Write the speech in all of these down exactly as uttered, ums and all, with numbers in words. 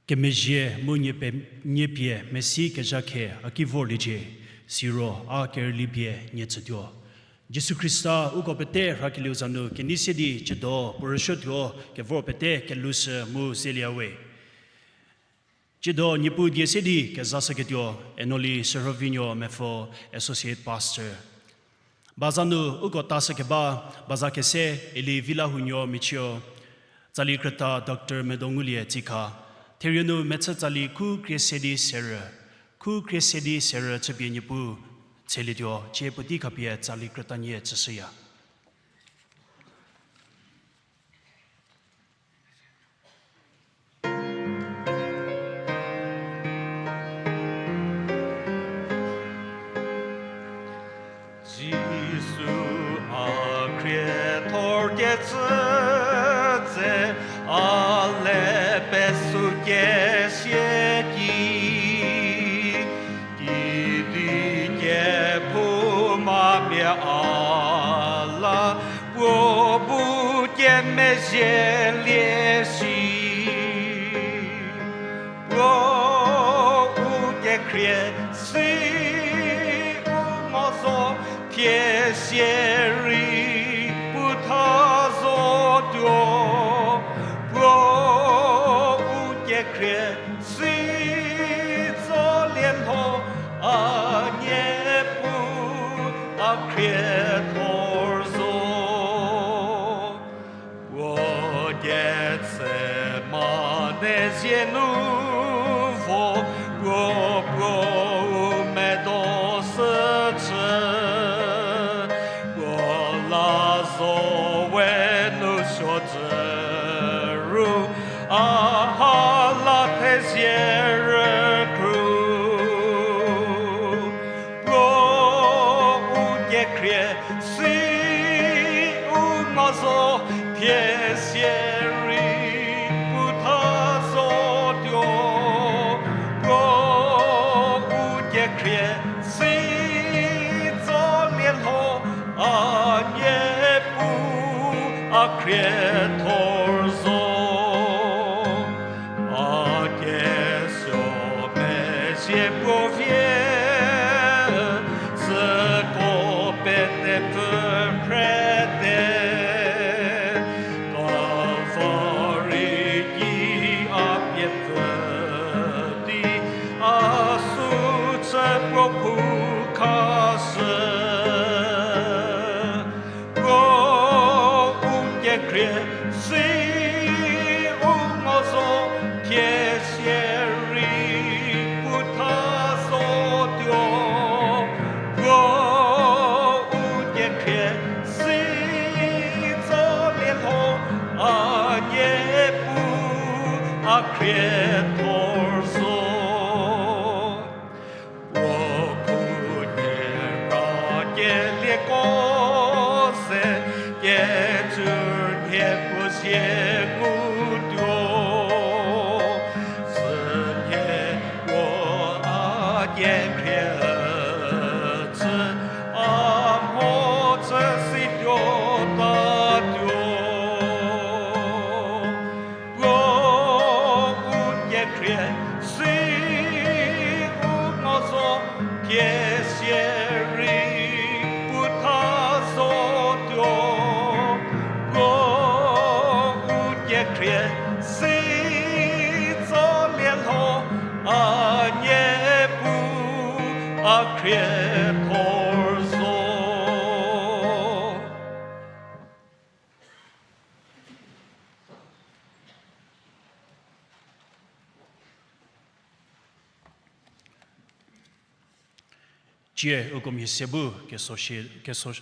Kemezhie mu nie pe-, nie pie mesi kezha khe a ki vorliecie, siro a kerüli pie nie tsütuo. Jisu Khrista uko pete rhakelieu za nu kenei se di tsiedo puo rüsuotuo kevor pete kelushü mu zelie we. Tsiedo Niepuu die se di kezashüketuo Enoli Sürhovinuo Mepfo, Associate Pastor. Baza nu uko tashükeba, baza kese Eli Vilahunuo Michio, tsali krüta Doctor Medongulie Tsikha, therie nu mechü tsali khu krie se di serü, khu krie se di serü chüpie Niepuu tselietuo, tsie puotei khapie tsali krütanie tsüshüya. Jisu a khriethor kecü tse a le pesukesie ki, kidi kephoumamia a la puo bu kemezhielie shi. Puo u kekhrie si u mo zo thie sia rei putha zotuo. Puo u kekhrie si tsolie lho a Niepuu a khriethor zo. Puo ketse ma nezie nu vo, puo puo u medo shü chü. Puo la zo we nu suo zü ru, a ha la thezie rükru. Puo u kekhrie si u mo zo thie sia rei putha zotuo. Puo u kekhrie si tsolie lho a Niepuu a khriethor zo. A kesuo mezhie puo vie, süko petepfü phrete. Kavari ki a pie pfü di, a sü chü puo khu khashü. Puo u kekhrie si u mo zo thie sia rei putha zotuo. Puo u kekhrie si tsolie lho a Niepuu a khriethor zo. Puo khunhie ra kelieko se kecü nhie puo zie ngutuo. Sünhie puo a kekhrie chü, a mho chü situo tatuo. Puo u kekhrie si u mo zo thie sia rei putha zotuo. Puo u kekhrie si tsolie lho a Niepuu a khriethor zo. Tsie uko mhie se bu keso shie, keso,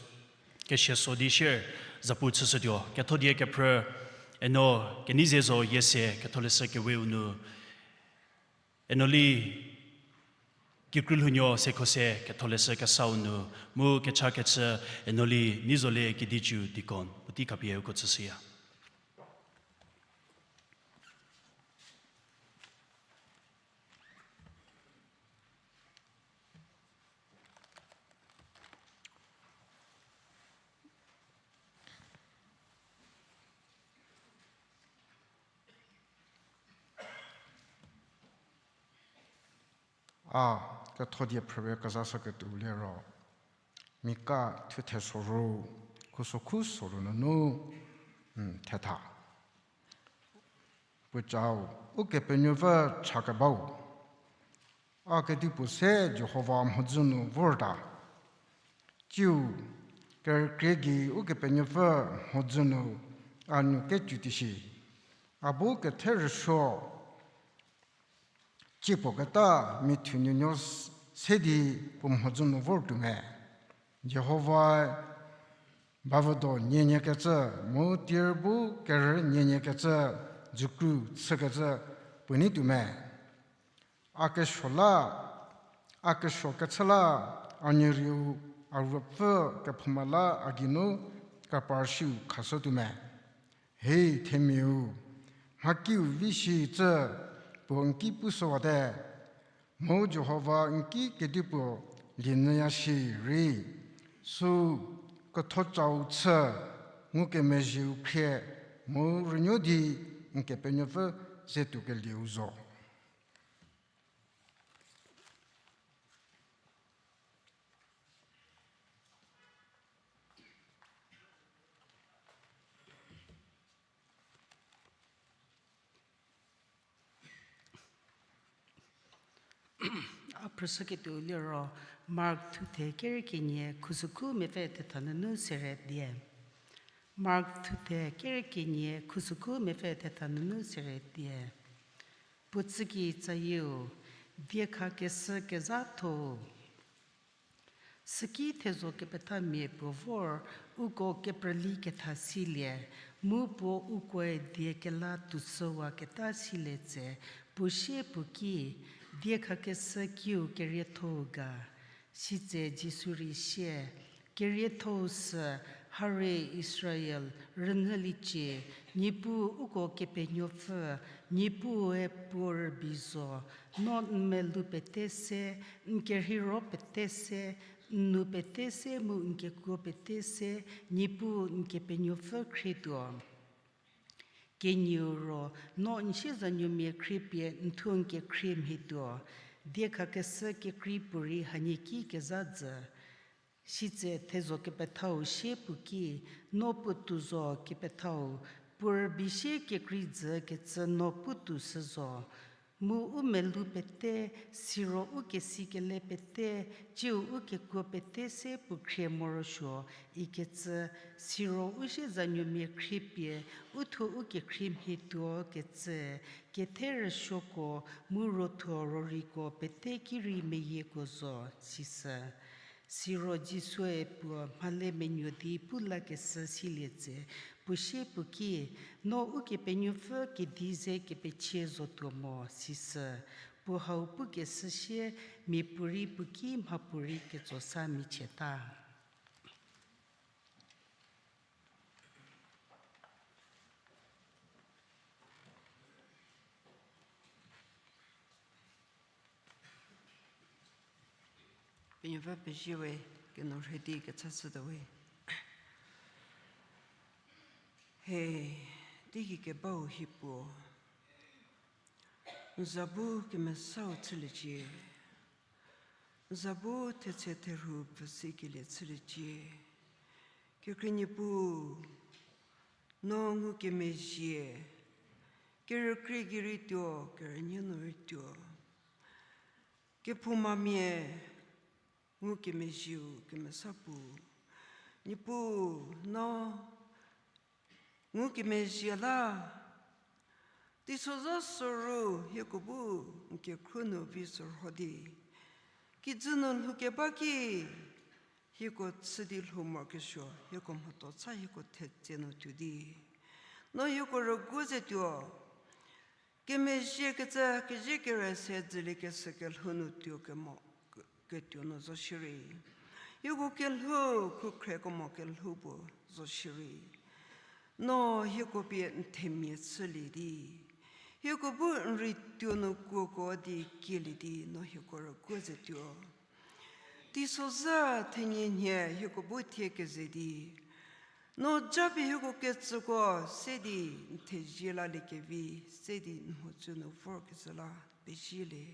keshie so di shie zapu chüshütuo. Ketho die kephrü, eno kenei ze zo yie se ketholeshü keweu nu, Enoli Kikruolhounuo Sekhose ketholeshü kesau nu, mu kechakechü Enoli Neizolie Kedicü deacon puotei khapie uko chüshüya. A ketho die phrüwe kezashüketuo liro, Mika thuthe soru, khusokhu soru nunu, thetha. Puocau, Ukepenuopfü chakebau, a kedipuo se Jihova mhodzü nu vorta. Tsiu, kerükrie gei Ukepenuopfü mhodzü nu a nu kecüti shi. A bu kethe rüsuo, tsie puo keta mithu nuonuo se di puo mhodzü nu vor tuo me. Jihovae bavüdo nieniekecü, mu tier bu kerü nieniekecü, dzükru chükecü puo nei tuo me. A kesuo la, a kesuo kechü la, a nuo rieu, a ruopfü kephouma la a geinu kepar siu khashü tuo me. Hei themiau, mhakiu vi shicü puo n ki pushüwate, mu Jihova n ki kedipuo lienyüya shi rei, sü ketho cau chü, ngukemezhieu khrie, mu rünuo di n Kepenuopfü ze tuokelieu zo. A phrüshüketuo liro, Mark thuthe kerü kenie khusokhu mepfü thetha nunu sere die. Mark thuthe kerü kenie khusokhu mepfü thetha nunu sere die. Puo tsüki tsayieu, diekhakeshü kezhatho-u. Süki thezho kepethamia puo vor, uko keprüli ketha silie, mu puo ukoe die kela tuoshüwaketa silie tse, puo sie puo ki, diekhakeshü kiu kerietho-u ga. Sitse Jisu rei sie, kerietho-u sü, harie Israel rünyüliecie, Niepuu uko Kepenuopfü, Niepuue puo rübei zo, no n melou pete se, n kerheiro pete se, n nou pete se mu n kekuo pete se, Niepuu n Kepenuopfü khrietuo. Kenieu ro, no n siezanuomia khriepie n thuo n kekhrie mhietuo, diekhakeshü kekrei puorei hanie ki kezha jü. Sitse thezho kepethau sie puo ki, no puotou zo kepethau, puo rübei sie kekrei jükecü no puotou shü zo. Mu u melou pete, siro u kesikele pete, tsiu u kekuo pete se puo khrie morosuo ikecü, siro u siezanuomia khriepie, u thuo u kekhrie mhietuo kecü, kethe rüsuoko, mu rothuo roriko pete ki rei meyieko zo, sisü. Siro Jisue puo mhale menuo di pu lakeshü silie tse, puo sie puo ki, no Ukepenuopfü kedi ze kepechie zotuo mo, sisü. Puo hau pukeshü sie, miapuorei puo ki mhapuorei ketsosa michieta. Penuopfü pezie we, keno rhedi kechashütuo we. He, teigei kebau hi puo, n za bu kemesau chüliecie, n za bu thetse therhu pfhüsikelie chüliecie. Kekhrie Niepuu, no ngukemezhie, kerükrie gei rei tuo, kerünuo nu rei tuo, kephoumamia ngukemezhieu kemesa puo, Niepuu, no ngukemezhie la, teisozha soru hieko bu n kekhruo nu vi sürho di, kijü nu lhoukeba ki, hieko chü di lhou morokesuo, hieko mhoto cha hieko thetse nu tuo di, no hieko rüguo ze tuo, kemezhiekecü kezie kere se dzüliekeshü kelhou nu tuo kemo, ketuo nu zo shierei, hieko kelhou khrükhrieko mo kelhou puo zo shierei, no hieko pie n themia chülie di, hieko bu n rei tuo nu kuoko di kielie di no hieko rüguo ze tuo. Teisozha thenie nhie hieko bu thie keze di, no japie hieko kecüko se di n thezie laliekevi se di n mhodzü nu vorkecü la pezielie.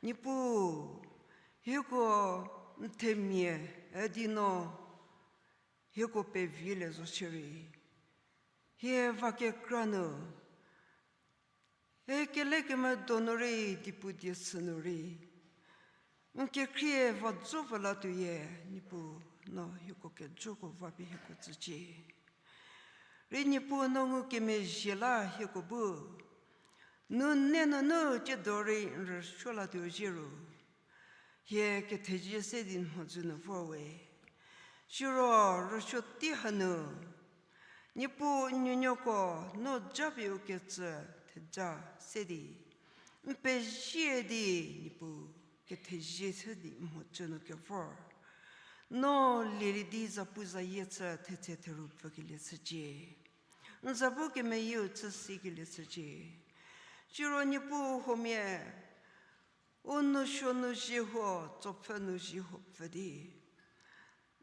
Niepuu, hieko n themia üdi no hieko pevilie zo shierei, hie va kekra nu, hie kelekemedo nu rei, dipu die sü nu rei, n kekhrie va zo va latuoyie, Niepuu, no hieko kejoko va pie hieko tsücie. Rei Niepuu, no ngukemezhie la hieko bu nunei nunu tsiedo rei n rüsuo latuo zhie ru, hie kethezie se di n mhodzü nu vor we. Siro rüsuo tei hanu, Niepuu, n nuonuoko no japie u ketsü theja se di n pezie di, Niepuu, kethezie se di n mhodzü nu kevor, no lielie di zapuzayie chü thetse theru pfükelie chücie. N za bu kemeyieu chü sikelie chücie. Siro Niepuu, huomia u nousuo nu zhie huo, tsopfü nu zhie huo pfü di,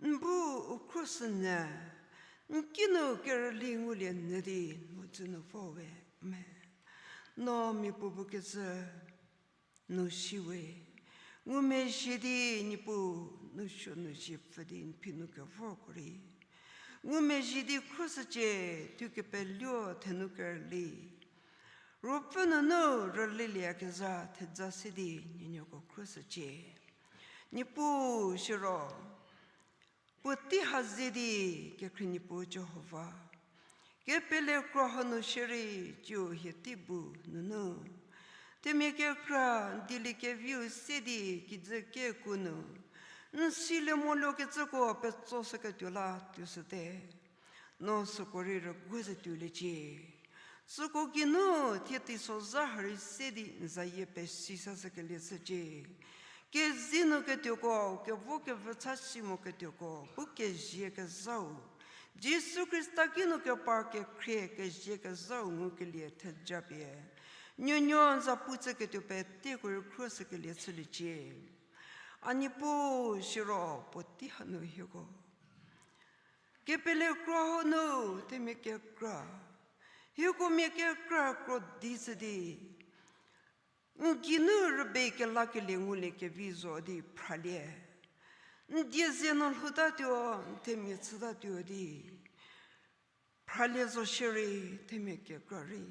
n bu u khruoshünyü, n kinu kerüli ngulie nyü di n mhodzü nu vor we. Amen. No miapuo bu kecü nu si we. Ngumezhie di Niepuu, nousuo nu zhie pfü di n phi nu kevorko rei, ngumezhie di khruoshücie, tuo kepeluo thenu kerüli, Ruopfü nunu rülilieyakezha theja se di n nuonuoko khruoshücie. Niepuu, siro puotei ha ze di, kekhrie Niepuu Jihova, kepele kro hanu shierei, tsiu hie tei bu nunu themia kekra n dieliekeviu se di kijü kekuo nu n silie moluokecüko petsoshüketuo la tuoshüte. No süko rei rüguo ze tuoliecie. Süko geinu thie teisozha ha rei se di n zayie pesi sashükelie chücie. Kezei nu ketuoko, kevo kevücha si moketuoko bu kezie kezhau, Jisu Khrista kinu kepar kekhrie kezie kezhau ngukelie theja pie n nuonuo n za pu chüketuo peteko rei khruoshükelie chüliecie. A Niepuu, siro puotei hanu hieko kepele kro hanu themia kekra, hieko mia kekra kro di shü di n geinu rübei kelakelie ngulie kevi zo di phralie. N die ze nu lhoutatuo, n themia chütatuo di phralie zo shierei themia kekra rei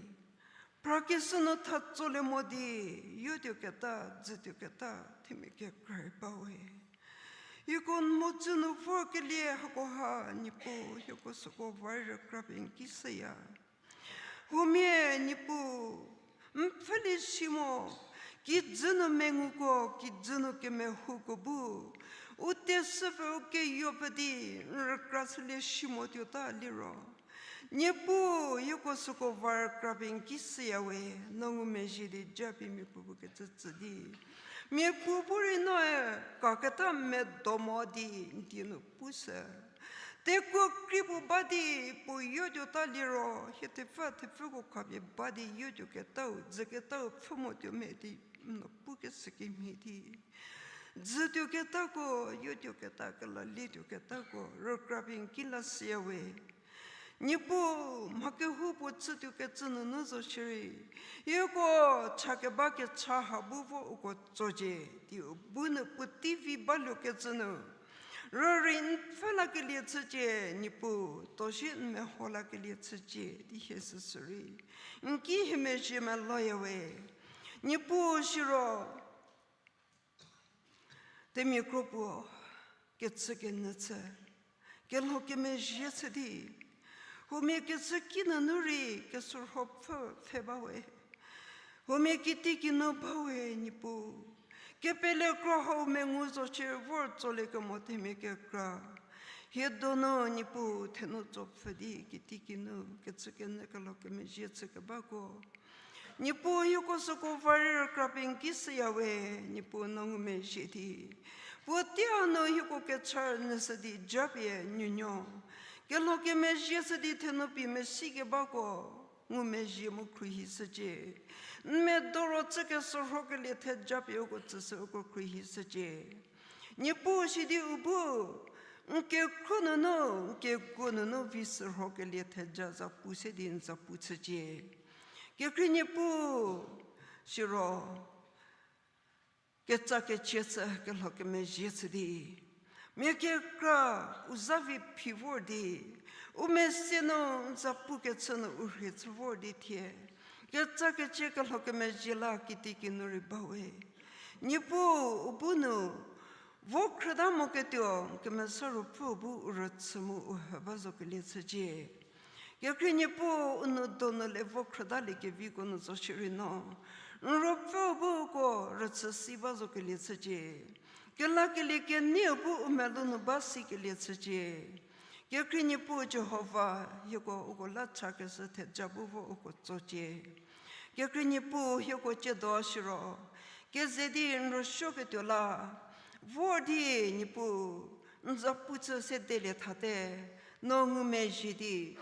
phrakeshü nu thatsolie mo di yotuoketa, dzütuoketa themia kekra rei ba we. Hieko n mhodzü nu vorkelie hakoha Niepuu, hieko süko va rei rükrapie n ki shüya. Huomia Niepuu, n pfhülie si mo, kijü nu menguko, kijü nu kemehouko bu u tesüpfü u keyo pfü di n rükra shülie si mo tuota liro, Niepuu, hieko süko va rükrapie n ki shüya we. No ngumezhie di japie miapuo bu kecü tsü di, miapuo bu rei noe kaketa medo mo di n die nu pushü. Tekuo kri puo ba di puo yotuota liro, hie thepfü thepfüko khapie ba di yotuoketau, dzüketau pfhü mo tuo me di no pukeshü kemhie di, dzütuoketako, yotuoketa kela lietuoketako rükrapie n ki la shüya we. Niepuu, mha kehoupuo chütuokecü nunu zo shierei, hieko cha keba kecha ha bu vo uko tsocie, di u bu nu puotei vi baluokecü nu rürei n pfhü lakelie chücie, Niepuu, tuo shi n meho lakelie chücie di hie süsü rei n ki hie mezhie meloya we. Niepuu, siro themia kro puo kechükenyü chü, kelhou kemezhie chü di, huomia kechü kinunu rei kesorho pfü pfhe ba we. Huomia kiti kinu ba we, Niepuu. Kepele kro hau mengu zo shierei vor tsoliekemo themia kekra, hie donu Niepuu thenu tso pfhü di kiti kinu kechükenyü kelhou kemezhie chü kebako, Niepuu, hieko süko va rei rükrapie n ki shüya we. Niepuu, no ngumezhie di puotei hanu hieko kecha rünyüshü di japie n nuonuo kelhou kemezhie shü di thenu pie mesi kebako ngumezhie mu khruohi shücie. N medo ro chü kesorhokelie theja pie uko tsüshü uko khruohi shücie. Niepuu, sidi u bu n kekhruo nunu, n kekuo nunu vi shürhokelie theja za pu se di n za pu chücie. Kekhrie Niepuu, siro Ketsa kecie chü kelho kemezhie chü di, mia kekra u za vi phi vor di, u mese nu n za pu kechü nu u rhie chü vor di thie, ketsa kecie kelho kemezhie la kitiekinu rei ba we. Niepuu u bu nu vo khrüta mo ketuo, Kemesa Ruopfü bu u rüchü mu u he ba zo kelie chücie. Kekhrie Niepuu u nou donu le vo khrütalie keviko nu zo shierei no, n Ruopfü bu uko rüchü si ba zo kelie chücie. Kelakelie kenei bu u melou nu ba si kelie chücie. Kekhrie Niepuu Jihova, hieko uko la cha keshü theja bu vo uko tsocie. Kekhrie Niepuu hieko tsiedo shiro, keze di n rüsuoketuo la, vor di Niepuu, n za pu chü sedelie thate, no ngumezhie di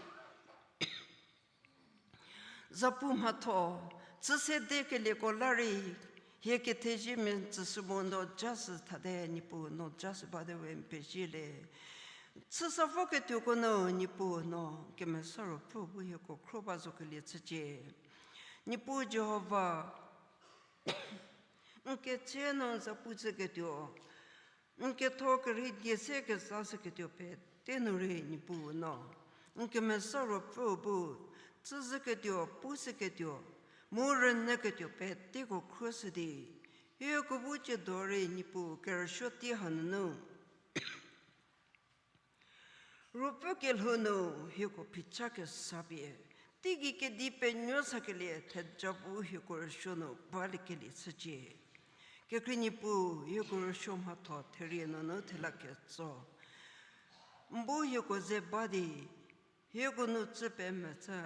za pu mhatho chü sedekelieko la rei, hie kethezie mia n tsüshü mu no ja shü thate, Niepuu no ja shü bate we n pezie le. Chüsa voketuoko nu Niepuu no Kemesa Ruopfü bu hieko khro ba zo kelie chücie. Niepuu Jihova, n ketse nu n za pu chüketuo, n ketho kerhei die se kezashüketuo pete nu rei Niepuu no n Kemesa Ruopfü bu tsüzhüketuo, pushüketuo, mu rünyüketuo peteko khruoshü di, hieko bu tsiedo rei Niepuu kerüsuo tei hanunu Ruopfü kelhou nu hieko phicha kesa pie, teigei kedi penuo sakelie theja bu hieko rüsuo nu baliekelie chücie. Kekhrie Niepuu hieko rüsuo mhatho therie nunu thela ketso, n bu hieko ze ba di, hieko nu chü pemecü,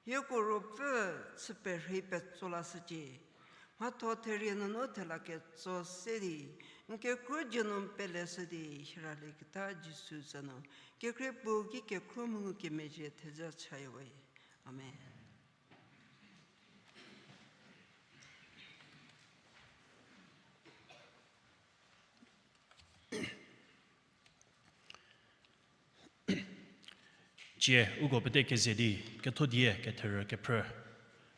hieko ruopfü chü perhei petso lashücie. Mhatho therie nunu thela ketso se di, n kekru dzie nu n peleshü di hieralieketa Jisu za nu, kekhrie puo ki kekhro mu ngukemezhie theja chaya we. Amen. Cie, uko pete keze di kethodie ketherü kephrü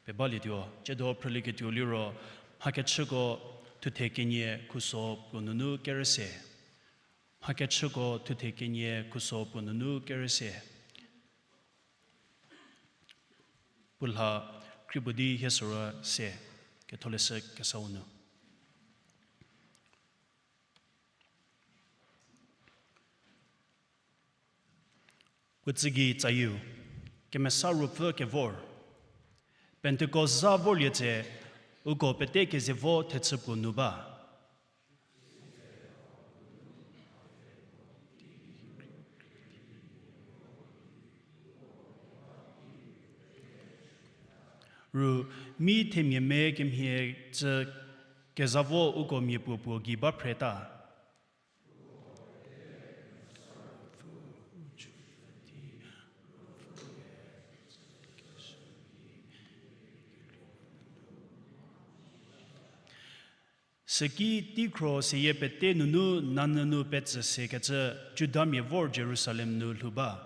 pebalietuo. Tsiedo phrülieketuo liro, Mhakechüko thuthe kenie khuso puo nunu kerüse. Mhakechüko thuthe kenie khuso puo nunu kerüse. Puo lha khriepuo di hie sorou se, Ketholeshü Kesau nu. Puo tsügei tsayieu, Kemesa Ruopfü kevor. Pentecost zha vorlie tse, uko pete kezevo thechü puo nu ba. Ru, mi themia me kemhie cü kezha vo uko miapuo puo gei ba phreta. Süki teikhro seyie pete nunu nanyü nu petsü sekecü Judamia vor Jerusalem nu lhou ba.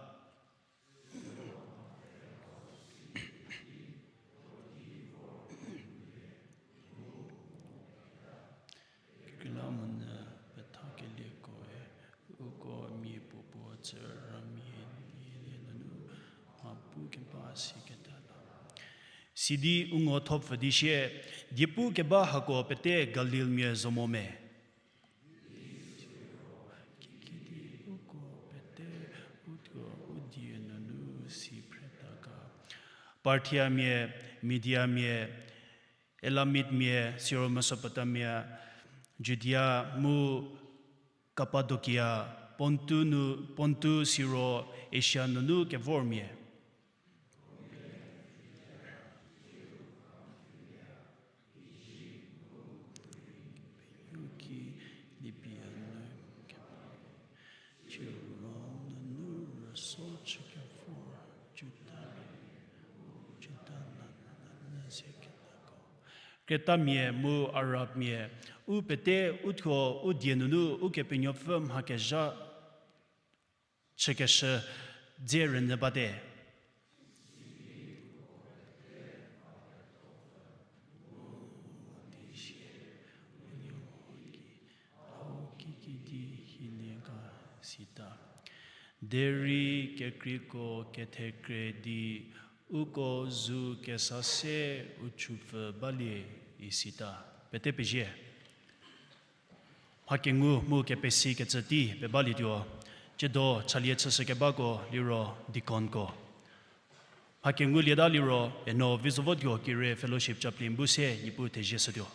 Kekreilamonyü pethakelieko-e uko miapuo puo cü ramia nie nunu mha pu keba siketa la. Sidi u ngo thopfü di sie, diepu keba hako pete Galilmia zo mo me. Kikidi uko pete uthuo u die nunu si phreta ga. Parthiamia, Mediamia, Elamitmia, siro Mesopotamia, Judia mu Kapadokia, Pontu nu, Pontu siro Asia nunu kevormia. Penuoki Libia nu keba, Rom nunu rüso chükevor Juda, Juda nanyü ze ketako. Kretamia mu Arabmia, u pete uthuo u die nunu Ukepenuopfü mha kezha chükeshü dze rünyü bate. Derei kekreiko kethekre di uko zu kesa se u chupfü balie isita. Pete pezie. Mha kengu mu kepesi kecü tei pebalietuo, tsiedo chalie chüshükebako liro deaconko. Mha kengu lieta liro eno Vizovotuo Kire Fellowship Chaplain bu se Niepuu thezie shütuo.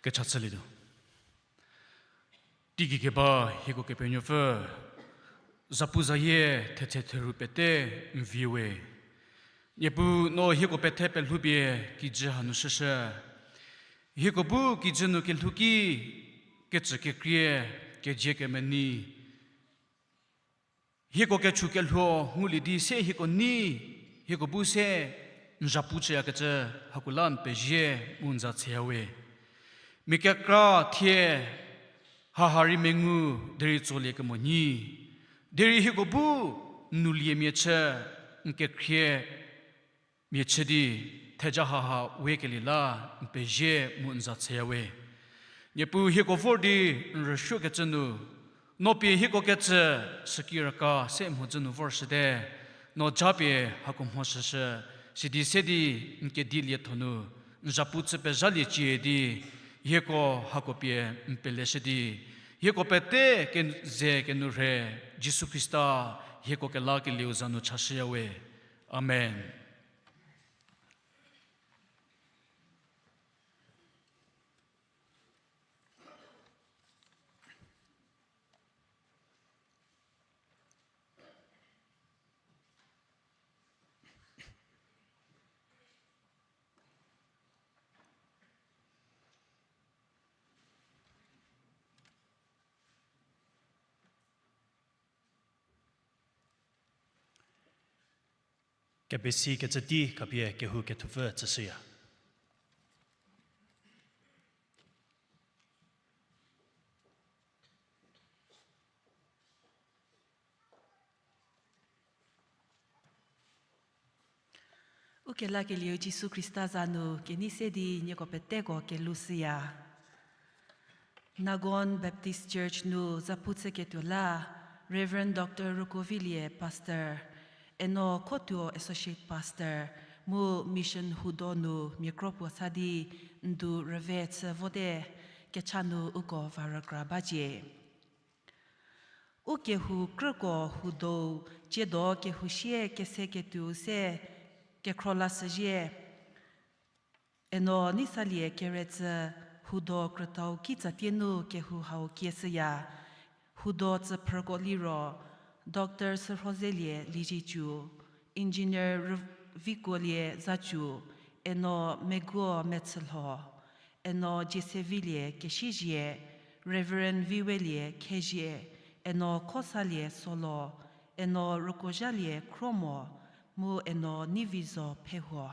Kecha chülietuo. Teigei keba hieko Kepenuopfü, zapuzayie thetse theru pete n vie we. Niepuu no hieko pethe pelhoupie kijü hanu shüshü. Hieko bu kijü nu kelhou ki, kecü kekrie, kezie kemenei. Hieko kechu kelhuo ngulie di se hieko nei, hieko bu se n zapu chüyakecü hako la n pezie mu n za tsheya we. Mia kekra thie haha rei mengu derei tsolie kemo nyi. Derei hieko bu n nouliemia chü, n kekhrie mia chü di theja haha wekelie la n pezie mu n za tsheya we. Niepuu hieko vor di n rüsuokecü nu, no pie hieko kecü süki raka se mhodzü nu vorshüte, no japie hako mhoshüshü, sidi se di n kedi lietho nu n zapu chü pezhaliecie di, hieko hako pie n peleshü di, hieko pete keze kenu rhe, Jisu Khrista hieko kelakelieu za nu chashüya we. Amen. Kepesi kecü tei khapie kehou kethupfü tsüshüya. Ukelakelieu Jisu Khrista za nu kenei se di nieko peteko kelou shüya. Nagon Baptist Church nu zapu chüketuo la Reverend Doctor Rukovilie Pastor, eno Khotuo Associate Pastor, mu Mission hudo nu mia kro puo sa di ndu rüve chü vote, kecha nu uko va rükra bacie. U kehou krüko hudo-u ciedo kehou sie kese ketuo se kekhro lashüzhie. Eno Neisalie Keretsü hudo krütau kitsatie nu kehou hau kieshüya. Hudo tsüphrüko liro, Doctor Sürhozelie Liezietsu, Engineer Rüvikuolie Zatsu, eno Meguo Metshülho, eno Jiesevilie Kesiezie, Reverend Viwelie Khezie, eno Khosalie Solo, eno Rükuozhalie Khromo, mu eno Neivizo Phehuo.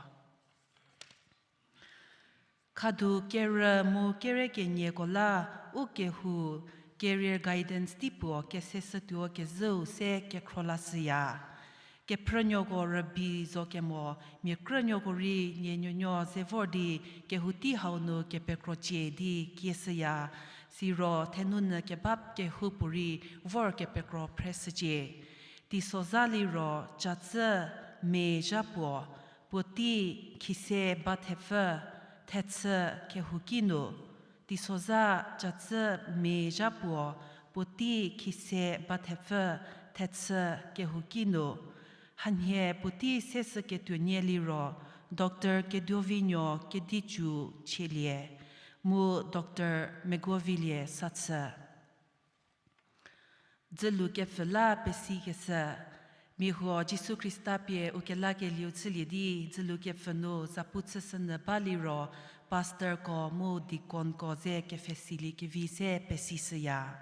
Khadu kerü mu kere kenieko la u kehou career guidance tei puo keseshütuo kezhüu se kekhro lashüya. Kephrünuoko rübei zo kemo, mia krünuoko rei nie nuonuo ze vor di kehou tei hau nu kepekrocie di kieshüya. Siro thenunyü kebap kehoupuorei vor kepekro phreshücie. Teisozha liro Catsü Mezha puo, puotei khise ba thepfü thechü kehouki nu. Teisozha Catsü Mezha puo, puotei khise ba thepfü thechü kehouki nu. Hanhie puotei seshüketuo nie liro, Doctor Keduovinuo Kedichu Chielie, mu Doctor Meguovilie Sachü. Dzülu kepfhü la pesikeshü, mia huo Jisu Khrista pie ukelakelieu chülie di dzülu kepfhü nu zapu chüshünyü ba liro, pastorko mu deaconko ze kepfhesilie kevi se pesishüya.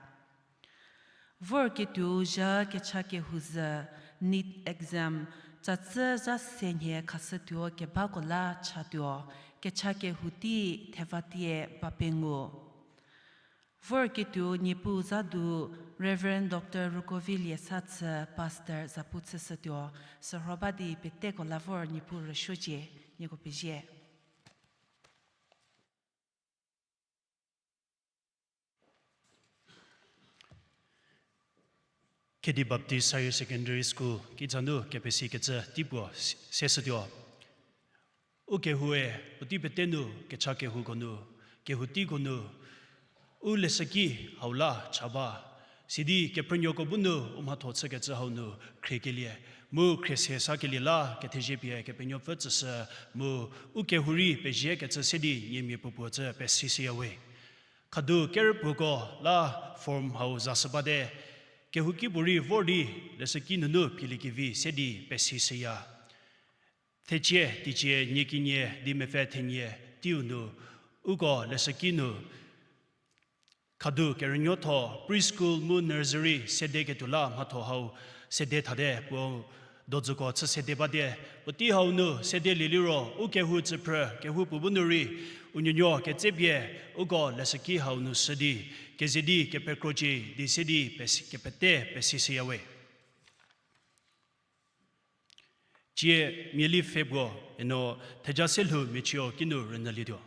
Vorketuo zha kecha kehou zhü, NEET exam, catsü zha se nhie khashütuo kebako la chatuo, kecha kehou tei thevatie ba pengu. Vorketuo Niepuu za du Reverend Doctor Rukovilie Sachü, Pastor zapu chüshütuo, sürho ba di peteko la vor Niepuu rüsuocie, nieko pezie. Khedi Baptist Higher Secondary School kitsa nu kepesikecü tei puo se- seshütuo. U kehoue puotei pete nu kecha kehouko nu, kehou teiko nu, u leshüki hau la cha ba. Sidi kephrünuoko bu nu u mhatho chükecü hau nu khriekelie, mu khrie se sakelie la kethezie pie Kepenuopfü tsüshü, mu u kehou rei peziekecü se di niemia puopuo cü pesishüya we. Khadu kerüpuoko la form hau zashü bate, kehouki puorei vor di leshüki nunu philiekevi se di pesishüya. Thecie teicie nie kenie di mepfü thenie teiu nu, uko leshüki nu khadu kerünuotho preschool mu nursery sedeketuo la mhatho hau sede thate puo dodzüko chü sede bate, puotei hau nu sedelie liro u kehou tsüphrü kehoupuo bu nu rei u nuonuo ketsepie uko leshüki hau nu shü di keze di kepekrocie di se di pesi- kepete pesishüya we. Cie miali pfhe puo, eno theja selhou mechio kinu rünyülietuo.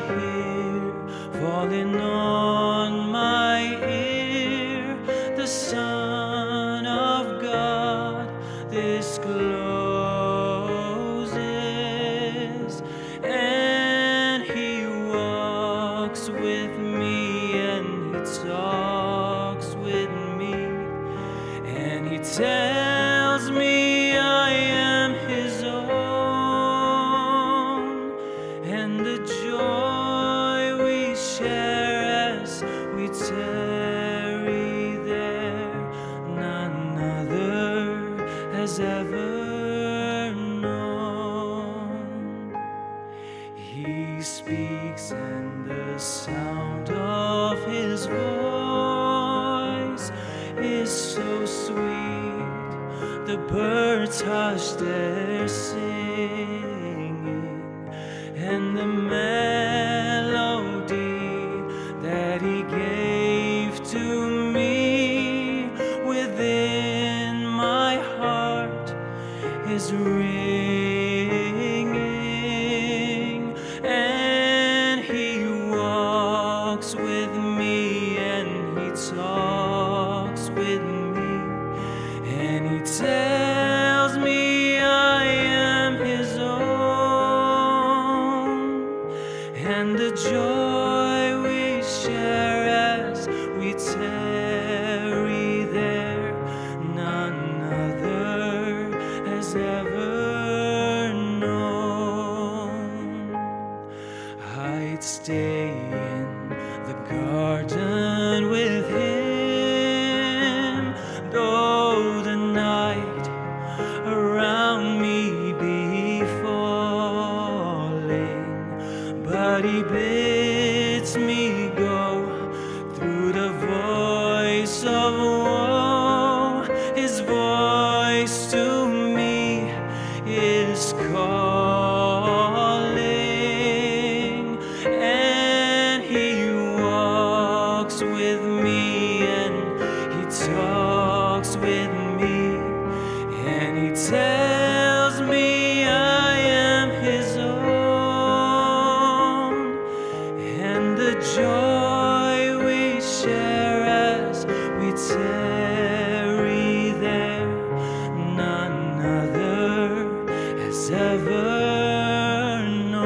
Hear, falling on my ear, the Son of God discloses, and he walks with me, and he talks with me, and he tells me I am his own. And the joy we share as we tarry there, none other has ever known. He speaks, and the sound of his voice is so sweet, the birds hush their singing, and the melody that he gave to me within my heart is ringing. And he walks with me, and he talks with me, and he tells me I am his own. And the joy we share as we tarry there, none other has ever known. I'd stay in the garden with him, though the night around me be falling, but he bids me go through the voice of woe. His voice to me is calling, and he walks with me, and he talks with me, and he tells me I am his own. And the joy we share as we tarry there, none other has ever known.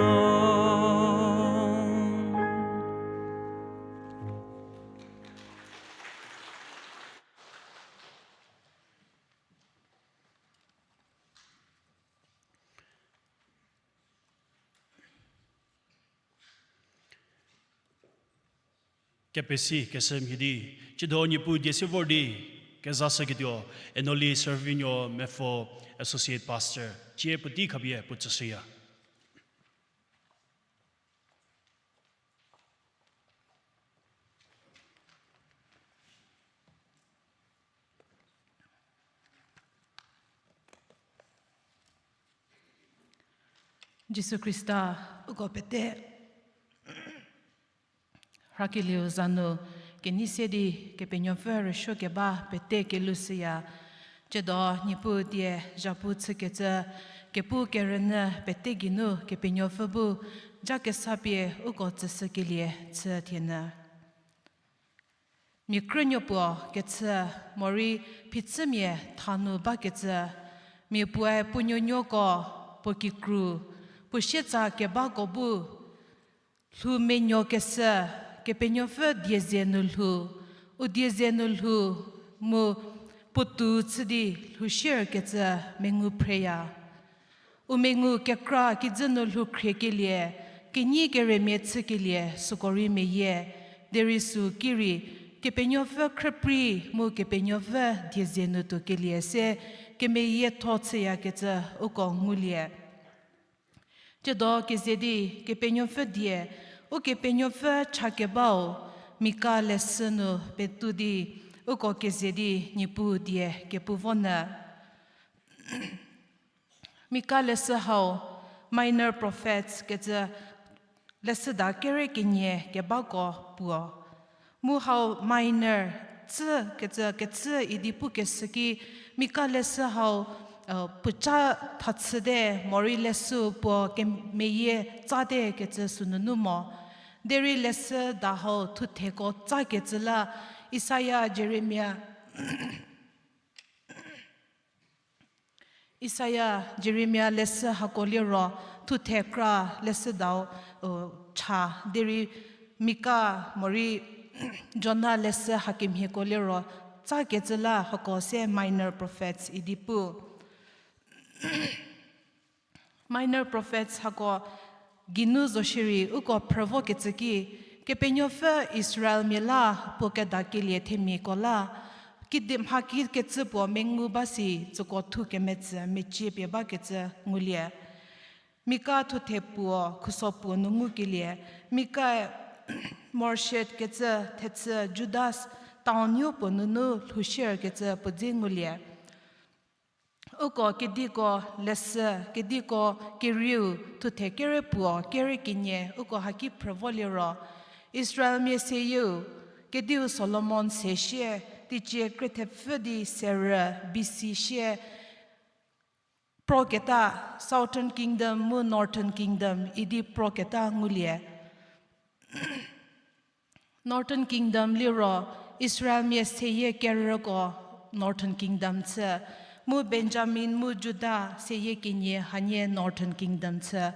Kepesi keshü mhie di, tsiedo Niepuu die se vor di, kezashüketuo, Enoli Servinuo Mepfo, Associate Pastor, tsie puotei khapie puo tsüshüya. Jisu Khrista, uko pete rakelieu za nu kenei se di Kepenuopfü rüsuo keba pete kelushüya. Tsiedo Niepuu die zhapu chükecü, kepu kerünyü pete geinu Kepenuopfü bu ja kesa pie uko tsüshükelie chü thienyü. Mia krünuopuo kechü morei phichümia tha nu bakecü, mia puoe puo nuonuoko, puo kikru, puo sietsa kebako bu lhou menuokeshü, Kepenuopfü die ze nu lhou, u die ze nu lhou, mu puotou chü di lhou shierkecü mengu phreya. U mengu kekra kijü nu lhou khriekelie, kenyi kerümia chükelie süko rei meyie, derei sü ki rei, Kepenuopfü khrüprei mu Kepenuopfü die ze nu tuokelie se kemeyietho chüyakecü uko ngulie. Tsiedo keze di Kepenuopfü die, Ukepenuopfü chakebau, Mika leshü nu petu di, uko keze di Niepuu die kepu vonyü. Mika leshü hau Minor Prophets kecü leshüda kere kenie kebako puo. Mu hau minor, tsü kecü kechü idi pukeshü ki, Mika leshü hau, puoca thachüte, morei leshü puo kemeyie tsate kecü sünunu mo. Derei leshüda hau thutheko tsakecü la, Isaia, Jeremia, Isaia, Jeremia leshü hako liro, thuthe kra leshüdau cha, derei Mika morei Jona leshü hakemhieko liro, tsakecü la hako se minor prophets idi pu. Minor prophets hako geinu zo shierei uko phrüvokecü ki, Kepenuopfü Israelmia la puo kedakelie themiako la, kidi mhaki kecü puo mengu ba si tsüko thu kemetsü mecie pie bakecü ngulie. Mika thuthe puo khuso puo nu ngukelie, Mika Moreshet kecü thechü Judah town-u puo nunu lhoushierkecü puo dze ngulie. Uko kediko leshü, kediko kerieu, thuthe kere puo, kere kenie, uko haki phrüvo liro, Israelmia seyieu, kediu Solomon se shie, teicie krie thepfü di serü B C shie, proketa, Southern Kingdom mu Northern Kingdom idi proketa ngulie. Northern Kingdom liro Israelmia seyie kerüko Northern Kingdom chü, mu Benjamin mu Juda seyie kenie hanie Northern Kingdom chü,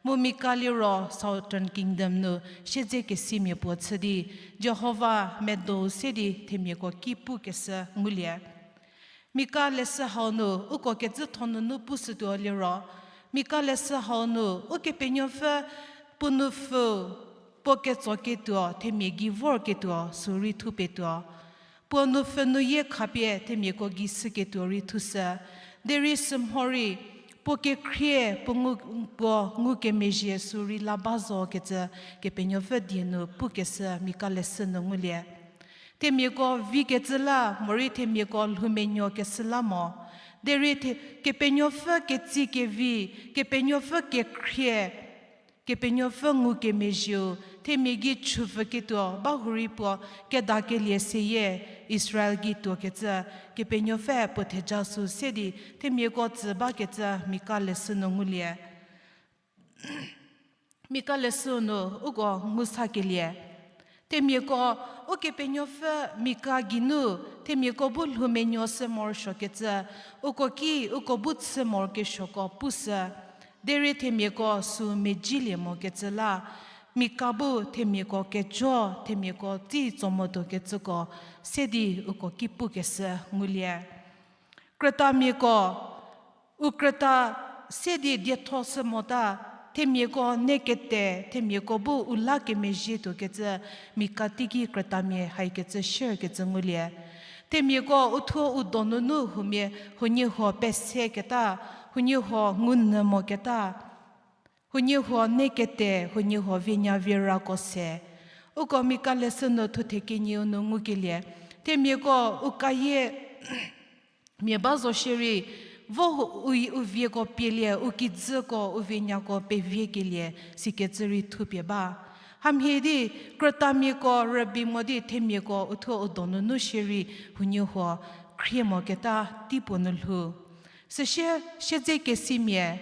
mu Mika liro Southern Kingdom nu siedzekesimia puo chü di Jihova medou se di themiako ki pukeshü ngulie. Mika leshü hau nu uko kecütho nunu pushütuo liro, Mika leshü hau nu Ukepenuopfü puo nupfü puo ketsoketuo themia gei vorketuo sü rei thupietuo. Puo nupfü nu yie khapie themiako gei shüketuo rei thushü. Derei sümhorei puo kekhrie puo ngu, puo ngukemezhie sü rei la ba zo kecü Kepenuopfü die nu pukeshü Mika leshü nu ngulie. Themiako vikecü la morei themiako lhoumenuokeshü la mo. Derei the, Kepenuopfü ketsi kevi, Kepenuopfü kekhrie, Kepenuopfü ngukemezhieu themia gei chüpfüketuo bahurei puo kedakelie seyie Israel gei tuokecü Kepenuopfü puo theja sü se di themiako tsü bakecü Mika leshü nu ngulie. Mika leshü nu uko ngu sakelie. Themiako Ukepenuopfü Mika geinu themiako bu lhoumenuo shü morosuokecü, uko ki uko bu chü morokesuoko pushü, derei themiako sü medzilie mokecü la, Mika bu themiako kejo, themiako tei tso motuokecüko se di uko ki pukeshü ngulie. Krütamiako, u krüta se di dietho shü mota, themiako ne kete, themiako bu u la kemezhie tuokecü, Mika teiki krütamia haikecü shierkecü ngulie. Themiako uthuo u donunu huomia huoniehuo peseketa, huoniehuo ngunyü moketa, huoniehuo ne kete, huoniehuo vienya vierako se. Uko Mika leshü nu thuthe kenieu nu ngukelie. Themiako u kayie mia ba zo shierei, vo u, u vieko pielie, u kijüko, u vienyako peviekelie, sikecü rei thupie ba. Hamhie di, krütamiako rübei mo di themiako uthuo u donunu shierei, huoniehuo khrie moketa teipuo nu lhou. Süsie, siedzekesimia,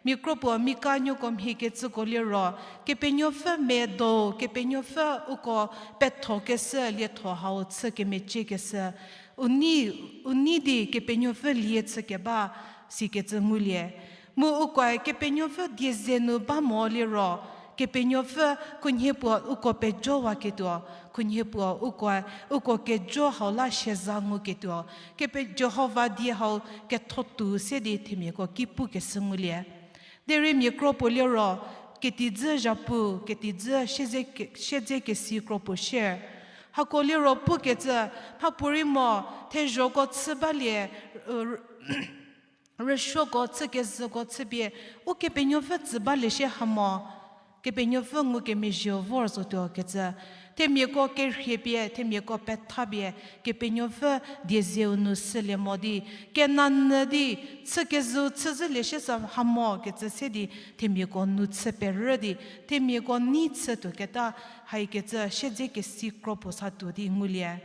mia kro puo Mika nuoko mhiekecüko liro, Kepenuopfü medo, Kepenuopfü uko pethokeshü lietho hau chü kemeciekeshü, u nei, u nei di Kepenuopfü lie chükeba sikecü ngulie. Mu ukoe Kepenuopfü die ze nu ba mo liro, Kepenuopfü khunhie puo uko pejowaketuo, khunhie puo ukoe uko kejo hau la sieza nguketuo, kepe Jihova die hau ketho tuo se di themiako ki pukeshü ngulie. Derei mia kro puo liro, ketijü zhapu, ketijü siedze ke-, siedzekesi kro puo shie. Hako liro pukecü, mhapuorei mo, thezhoko chü balie, rüsuoko chükezhüko chüpie, Ukepenuopfü tsü balie shie ha mo, Kepenuopfü ngukemezhieu vor zotuo kecü. Themiako kerhie pie, themiako petha pie, Kepenuopfü die zeu nu sülie mo di, kenanyü di, chükezhü chüzhülie shie sa ha mo kecü se di, themiako nu chü perü di, themiako nei chütuoketa, haikecü siedzekesi kro puo sa tuo di ngulie.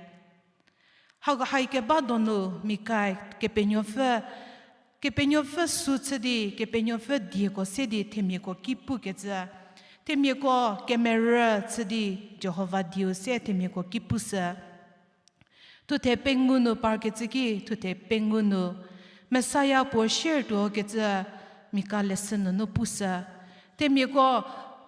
Ha, haikeba donu Mikae Kepenuopfü Kepenuopfü sü chü di, Kepenuopfü dieko se di themiako ki pukecü. Themiako kemerü chü di Jihova dieu se themiako ki pushü. Thuthe pengou nu parkecü ki, thuthe pengou nu Messiah puo shier tuokecü Mika leshü nunu pushü. Themiako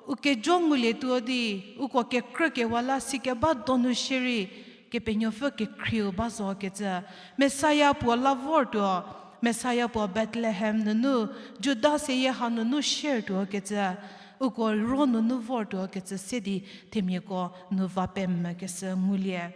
u kejo ngulietuo di, uko kekrükewa la sikeba donu shierei, Kepenuopfü kekhrieu ba zokecü, Messiah puo la vortuo, Messiah puo Bethlehem nunu, Juda seyie hanunu shier tuokecü, uko ro nunu vortuokecü se di themiako nu va pemvükeshü ngulie.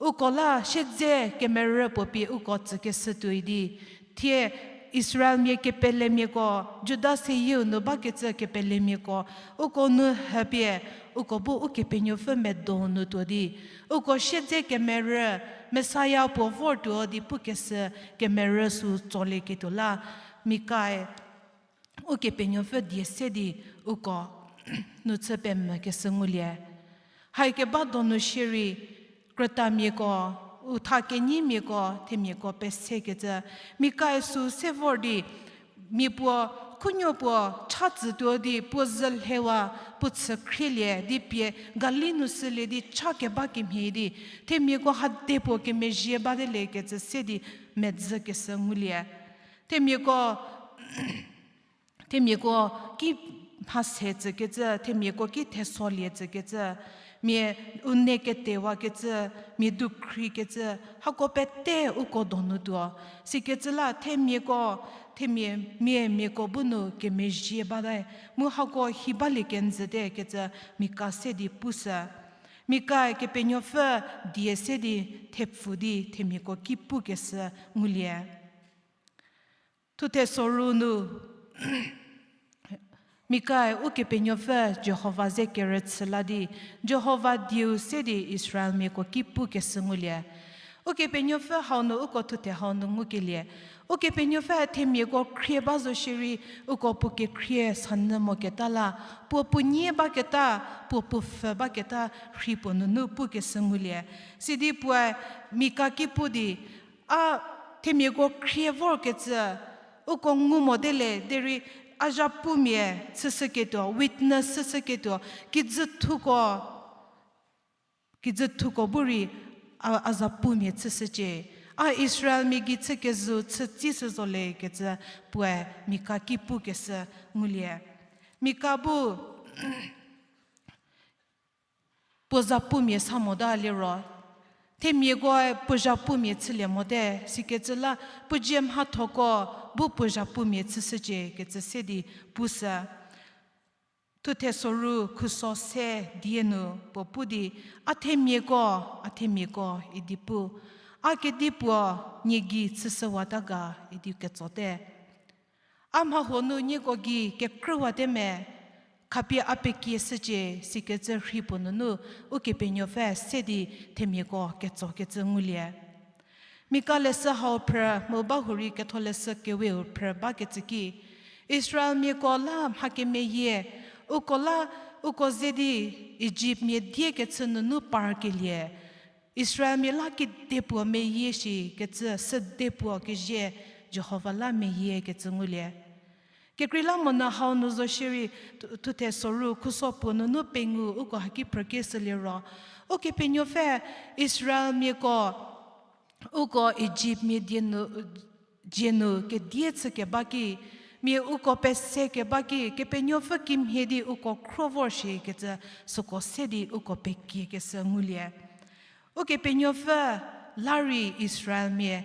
Uko la siedze kemerü puo pie uko tsükeshü tuoi di, thie Israelmia kepelemiako, Juda seyieu nu bakecü kepelemiako, uko nu hüpie, uko bu Ukepenuopfü medo nu tuo di, uko siedze kemerü, Messiah puo vortuo di pukeshü kemerü sü tsolieketuo la, Mikae Ukepenuopfü die se di uko nu chü pemvükeshü ngulie. Haikeba donu shierei, krütamiako, utha kenyimiako, themiako pesekecü, Mikae sü se vor di, mia puo, khunuo puo cha tsütuo di puo zhülhewa, puo chü khrielie di pie Galil nu sülie di cha keba kemhie di, themiako hade puo kemezhie bateliekecü se di medzükeshü ngulie. Themiako, themiako ki mhase tsükecü, themiako ki thesolie tsükecü, mia u ne ketewakecü, mia dukhrikecü, hako pete uko donu tuo. Sikecü la themiako, themia, mia miako bu nu kemezhie bate, mu hako hi balie kenjüte kecü Mika se di pushü. Mikae Kepenuopfü die se di thepfu di themiako ki pukeshü ngulie. Thuthe soru nu, Mikae Ukepenuopfü Jihova ze kerüchü la di, Jihova dieu se di Israelmiako ki pukeshü ngulie. Ukepenuopfü hau nu uko thuthe hau nu ngukelie. Ukepenuopfü themiako khrie ba zo shierei, uko puo kekhrie sanyü moketa la, puo puo nyie baketa, puo puo pfhü baketa rhi puo nunu pukeshü ngulie. Sidi puoe Mika ki pu di, a themiako khrie vorkecü, uko ngu mote le derei a zhapumia chüshüketuo, witness chüshüketuo, kijüthuko, kijüthuko bu rei a, a zapumia chüshücie. A Israelmia gei chükezhü chütsishü zolekecü puoe Mika ki pukeshü ngulie. Mika bu puo zapumia sa mota liro, themiakoe puo zhapumia chülie mote, sikecü la puo dzie mhathoko bu puo zhapumia chüshücie kecü se di pushü. Thuthe soru khuso se die nu puo pu di, a themiako, a themiako idi pu, a kedipuo nie gei chüshüwata ga idi ketsote. A mhahuo nu nieko gei kekrüwate me, khapie a pekie shücie, sikecü rhi puo nunu Ukepenuopfü se di themiako ketsokecü ngulie. Mika leshü hau phrü mu bahurei ketholeshü keweu phrü bakecü ki, Israelmiako la mha kemeyie, uko la, uko ze di Ijiptmia die kechü nunu parkelie, Israelmia la kedipuo meyie shikecü, süde puo kezie Jihova la meyiekecü ngulie. Kekreilamonyü hau nu zo shierei, thu-, thuthe soru khuso puo nunu pengou uko haki phrükieshü liro, Ukepenuopfü Israelmiako uko Ijiptmia die nu, dzie nu kedie chükeba ki, mia uko pesekeba ki, Kepenuopfü kimhie di uko khro vor shikecü süko se di uko pekiekeshü ngulie. Ukepenuopfü la rei Israelmia,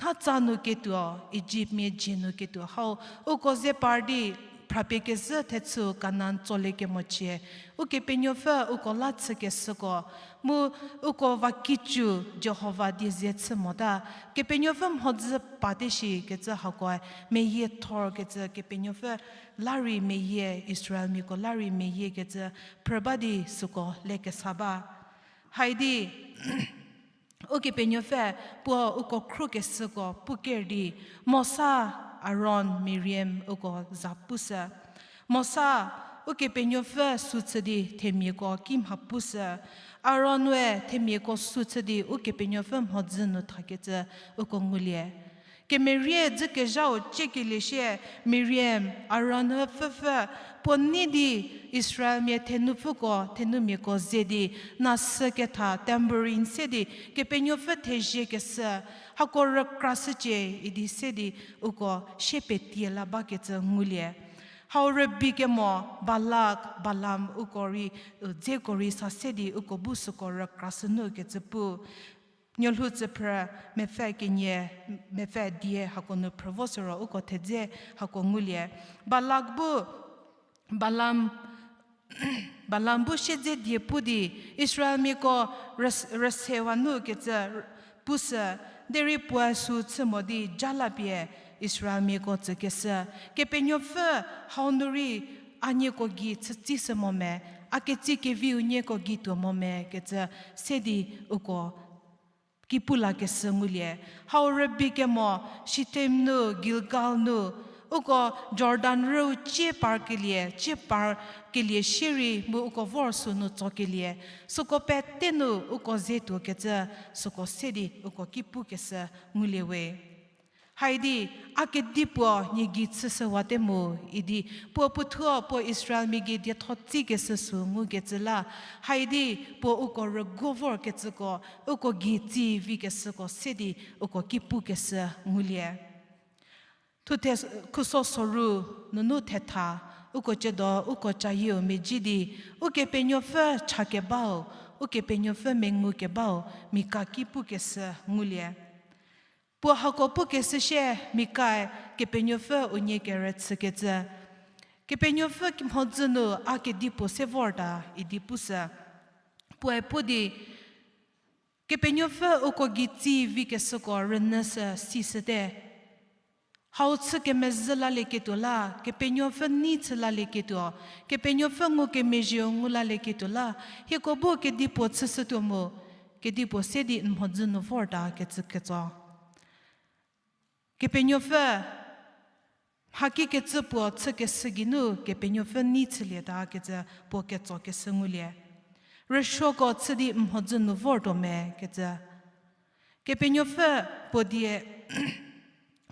nhatsa nu ketuo, Ijiptmia dzie nu ketuo hau, uko ze par di, phrapie kezhü thechü Kanan tsolie kemochie, Ukepenuopfü uko la chükeshüko, mu uko vakicü Jihova die ze chü mota, Kepenuopfü mhodzü pate shikecü hakoe meyie thorkecü Kepenuopfü la rei meyie, Israelmiako la rei meyiekecü phrü ba di süko lekesa ba. Haidi, Ukepenuopfü puo uko khrokeshüko pu ker di, Mosa, Aron, Miriam uko za pushü. Mosa, Ukepenuopfü sü chü di themiako ki mha pushü. Aron we themiako sü chü di Ukepenuopfü mhodzü nu thakecü uko ngulie. Kemerie dzükezhau ciekelie shie, Miriam, Aron pfüpfü, puo nei di Israelmia thenupfüko, thenumiako ze di, na süketha tambourine se di, Kepenuopfü theziekeshü, hako rükrashücie idi se di, uko shie petie la bakecü ngulie. Hau rübei kemo Balak, Balaam uko rei, u dzeko rei sa se di uko bu süko rükrashü nu kecü pu. Nuolhou tsüphrü mepfü kenie, mepfü die hako nu phrü vo süro uko thedze hako ngulie. Balak bu, Balaam, Balaam bu siedze die pu di Israelmiako rüs-, rüsewa nu kecü pushü, derei puoe sü chü mo di ja la pie Israelmiako tsükeshü. Kepenuopfü hau nu rei a nieko gei chütsishü mo me, a ketsie keviu nieko gei tuo mo me kecü se di uko ki pu lakeshü ngulie. Hau rübei kemo Shittim nu, Gilgal nu, uko Jordan rüu cie parkelie, cie parkelie shierei mu uko vor sünu tsokelie. Süko pete nu uko ze tuokecü, süko se di uko ki pukeshü ngulie we. Haidi, a kedipuo nie gei chüshüwate mu, idi, puo puothuo puo Israelmia gei dietho tsikeshü sü ngukecü la, haidi, puo uko rüguo vorkecüko, uko gei tsi vikeshüko se di, uko ki pukeshü ngulie. Thuthe khuso soru nunu thetha, uko ciedo, uko cayieu mezhie di, Ukepenuopfü chakebau, Ukepenuopfü mengukebau, Mika ki pukeshü ngulie. Puo hako pukeshü shie Mikae Kepenuopfü unie kerüchükecü. Kepenuopfü mhodzü nu a kedipuo se vorta idi pushü. Puoe pu di, Kepenuopfü uko gei tsi vikeshüko rünyüshü sishüte. Hau chü kemezhü lalieketuo la, Kepenuopfü nei chü lalieketuo, Kepenuopfü ngukemezhieu ngu lalieketuo la, hieko bu kedipuo chüshütuo mu, kedipuo se di n mhodzü nu vorta kecü ketso. Kepenuopfü, hakikecü puo chükeshü geinu Kepenuopfü nei chülieta kecü puo ketsokeshü ngulie. Rüsuoko chü di n mhodzü nu vortuo me kecü. Kepenuopfü puo die,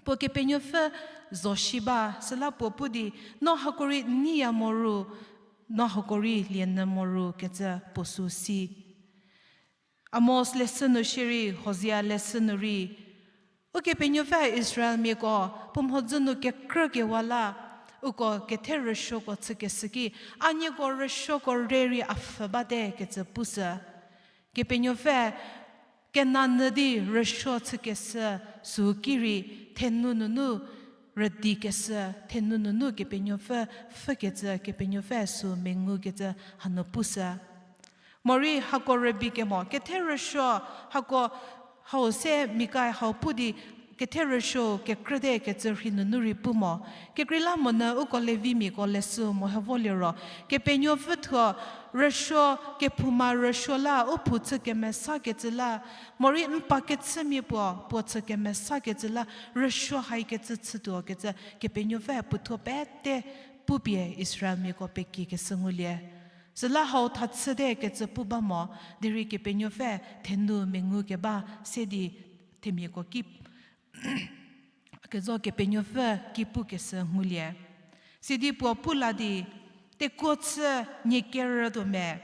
puo Kepenuopfü zo shi ba, süla puo pu di, no hako rei n neiya mo ru, no hako rei lienyü mo ru kecü puo sü si. Amos leshü nu shierei, Hosea leshü nu rei, Ukepenuopfü Israelmiako puo mhodzü nu kekrükewa la, uko kethe rüsuoko chükeshü ki, a nieko rüsuoko rei rei a pfhü bate kecü pushü. Kepenuopfü kenanyü di rüsuo chükeshü sü ki rei, thenu nunu rüdikeshü, thenu nunu Kepenuopfü pfhükecü, Kepenuopfü sü mengukecü hanu pushü. Morei hako rübei kemo, kethe rüsuo, hako hau se Mikae hau pu di, kethe rüsuo kekrüte kecü rhei nunu rei pu mo. Kekreilamonyü uko Levimiako leshü mo he vo liro, Kepenuopfü thuo rüsuo kephouma rüsuo la, u phou chü kemesakecü la, morei n pa kechümia puo, puo chü kemesakecü la, rüsuo haikecü chütuo kecü, Kepenuopfü puothuo pete pupie Israelmiako pekiekeshü ngulie. Süla hau tha chüte kecü pu ba mo, derei Kepenuopfü thenu mengukeba se di themiako ki, kezo Kepenuopfü ki pukeshü ngulie. Sidi puo pu la di, tekuo chü nie kerütuo me,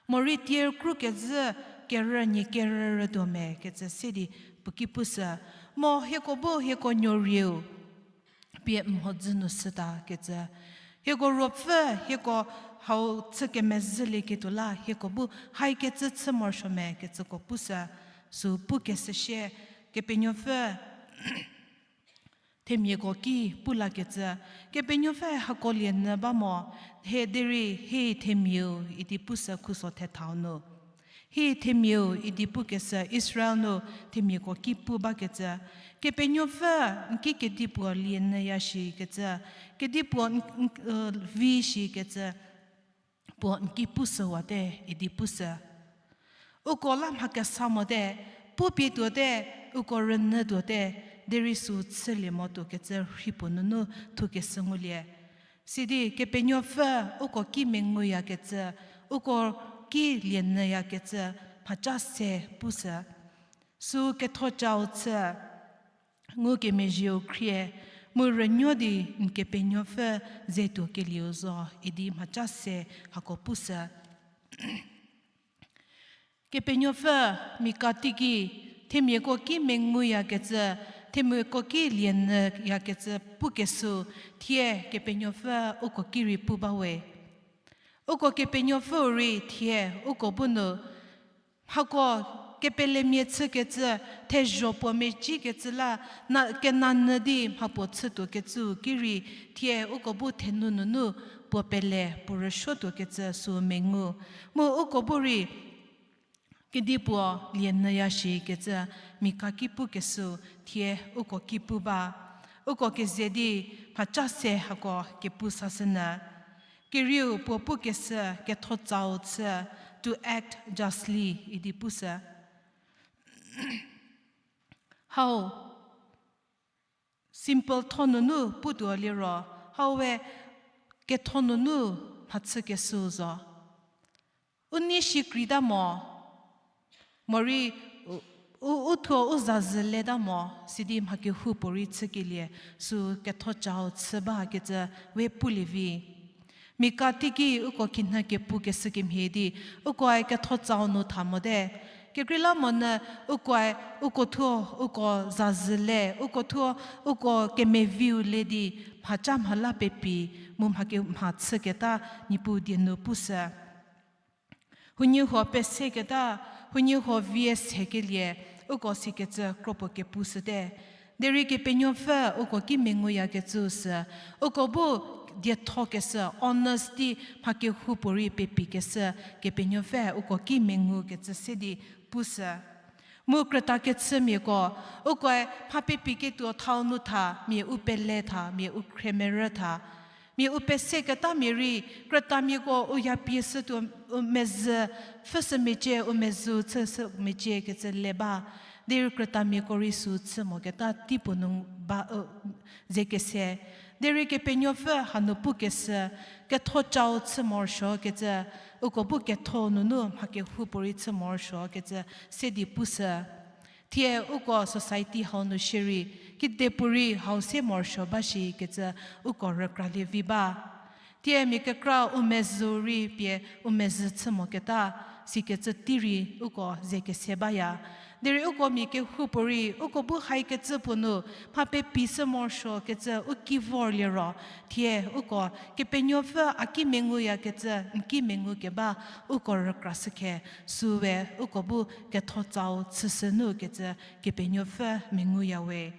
morei tier kru kezhü kerü nie kerütuo me kecü se di puo ki pushü, mo hieko bu hieko nuorieu pie n mhodzü nu shüta kecü. Hieko ruopfü, hieko hau chü kemezhülieketuo la, hieko bu haikecü chü morosuo me kecüko pushü, sü pukeshü shie, Kepenuopfü themiako ki pu lakecü, Kepenuopfü hako lienyü ba mo, he derei he themiau idi pushü khuso thethau nu. He themiau idi pukeshü Israel nu themiako ki pu bakecü, Kepenuopfü n ki kedipuo lienyüya shikecü, kedipuo n, n, vi shikecü, puo n ki pushüwate idi pushü. Uko la mha kesa mote, pupie tuote, uko rünyü tuote, derei sü chülie mo tuokecü rhei puo nunu thukeshü ngulie. Sidi Kepenuopfü uko ki menguyakecü, uko ki lienyüyakecü, mhaca se pushü. Sü kethocau chü, ngukemezhieu khrie, mu rünuo di n Kepenuopfü ze tuokelieu zo idi mhaca se hako pushü. Kepenuopfü Mika teiki, themiako ki menguyakecü, themiako ki lienyüyakecü pukeshü, thie Kepenuopfü uko ki rei pu bawe. Uko Kepenuopfüu rei thie uko bu nu mhako kepelemia chükecü, thezho puo mecikecü la, na, kenanyü di mhapuo chütuokecüu ki rei, thie uko bu thenu nunu puo pele puo rüsuotuokecü sü mengu. Mu uko bu rei kedipuo lienyüya shikecü Mika ki pukeshü, thie uko ki pu ba. Uko keze di mhaca se hako kepu sashünyü. Kerieu puo pukeshü ketho tsau chü, to act justly idi pushü. Hau simple tho nunu putuo liro, hau we ketho nunu mhachükeshü zo. U nei shi kreita mo, morei u, u, u thuo u zazhü leta mo, sidi mha kehoupuorei chükelie, sü ketho cau chü bakecü we pulie vi. Mika teiki uko khinhie kepukeshü kemhie di, ukoe ketho cau nu tha mote. Kekreilamonyü ukoe, uko thuo, uko zazhü le, uko thuo, uko kemeviu le di, mhaca mhala pepi, mu mha ke, mha chüketa Niepuu die nu pushü. Huoniehuo peseketa, huoniehuo vie sekelie, uko sikecü kropuo kepushüte. Derei Kepenuopfü uko ki menguyakecü sü, uko bu diethokeshü, honesty, mha kehoupuorei pepikeshü, Kepenuopfü uko ki mengukecü se di pushü. Mu krüta kechümiako, ukoe mha pepiketuo thau nu tha, mia u pele tha, mia u khremerü tha. Mia u peseketamia rei, krütamiako u yapie shütuo, u mezhü pfhüshü mecie, u mezhü chüshü mecie kecü le ba. Derei krütamiako rei sü chü moketa teipuo nu ba, u, ze kese. Derei Kepenuopfü hanu pukeshü, ketho cau chü morosuokecü, uko bu ketho nunu mha kehoupuorei chü morosuokecü se di pushü. Thie uko society hau nu shierei, kidepuorei hau se morosuo ba shikecü uko rükralie vi ba. Thie mia kekra u mezhü rei pie u mezhü chü moketa, sikecü tei rei uko ze kese baya. Derei uko mia kehoupuorei, uko bu haikecü puo nu, mha pepishü morosuokecü u ki vorlie ro, thie uko Kepenuopfü a ki menguyakecü, n ki mengukeba, uko rükrashükhe, süwe uko bu ketho cau chüshü nukecü Kepenuopfü menguya we.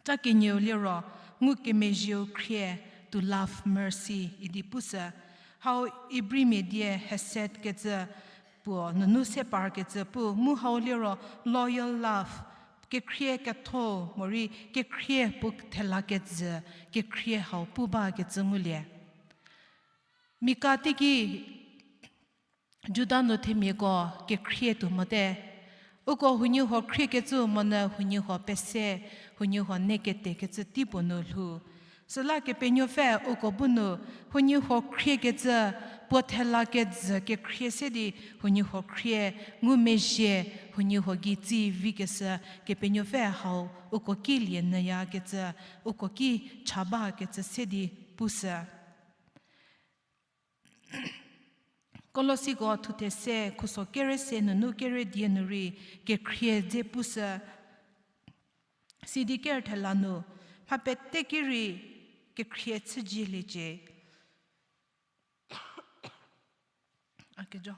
Ca kenieu liro, ngukemezhieu khrie, to love mercy idi pushü. Hau Ibrimia die hesed kecü puo nunu se parkecü pu, mu hau liro loyal love, kekhrie ketho, morei kekhrie puo thela kejü, kekhrie hau pu bakecü ngulie. Mika teiki Juda nu themiako kekhrie tuo mote. Uko huoniehuo khriekecü monyü huoniehuo pese, huoniehuo neketekecü teipuo nu lhou. Süla Kepenuopfü uko bu nu huoniehuo khriekecü, puo thela kejü kekhrie se di huoniehuo khrie, ngumezhie, huoniehuo gei tsi vikeshü Kepenuopfü hau uko ki lie nyüyakecü, uko ki cha bakecü se di pushü. Kolosiko thuthe se khuso kere se nunu kere die nu rei kekhrie dze pushü, sidi ker thela nu, mha pete ki rei kekhrie chüjieliecie. A kejo.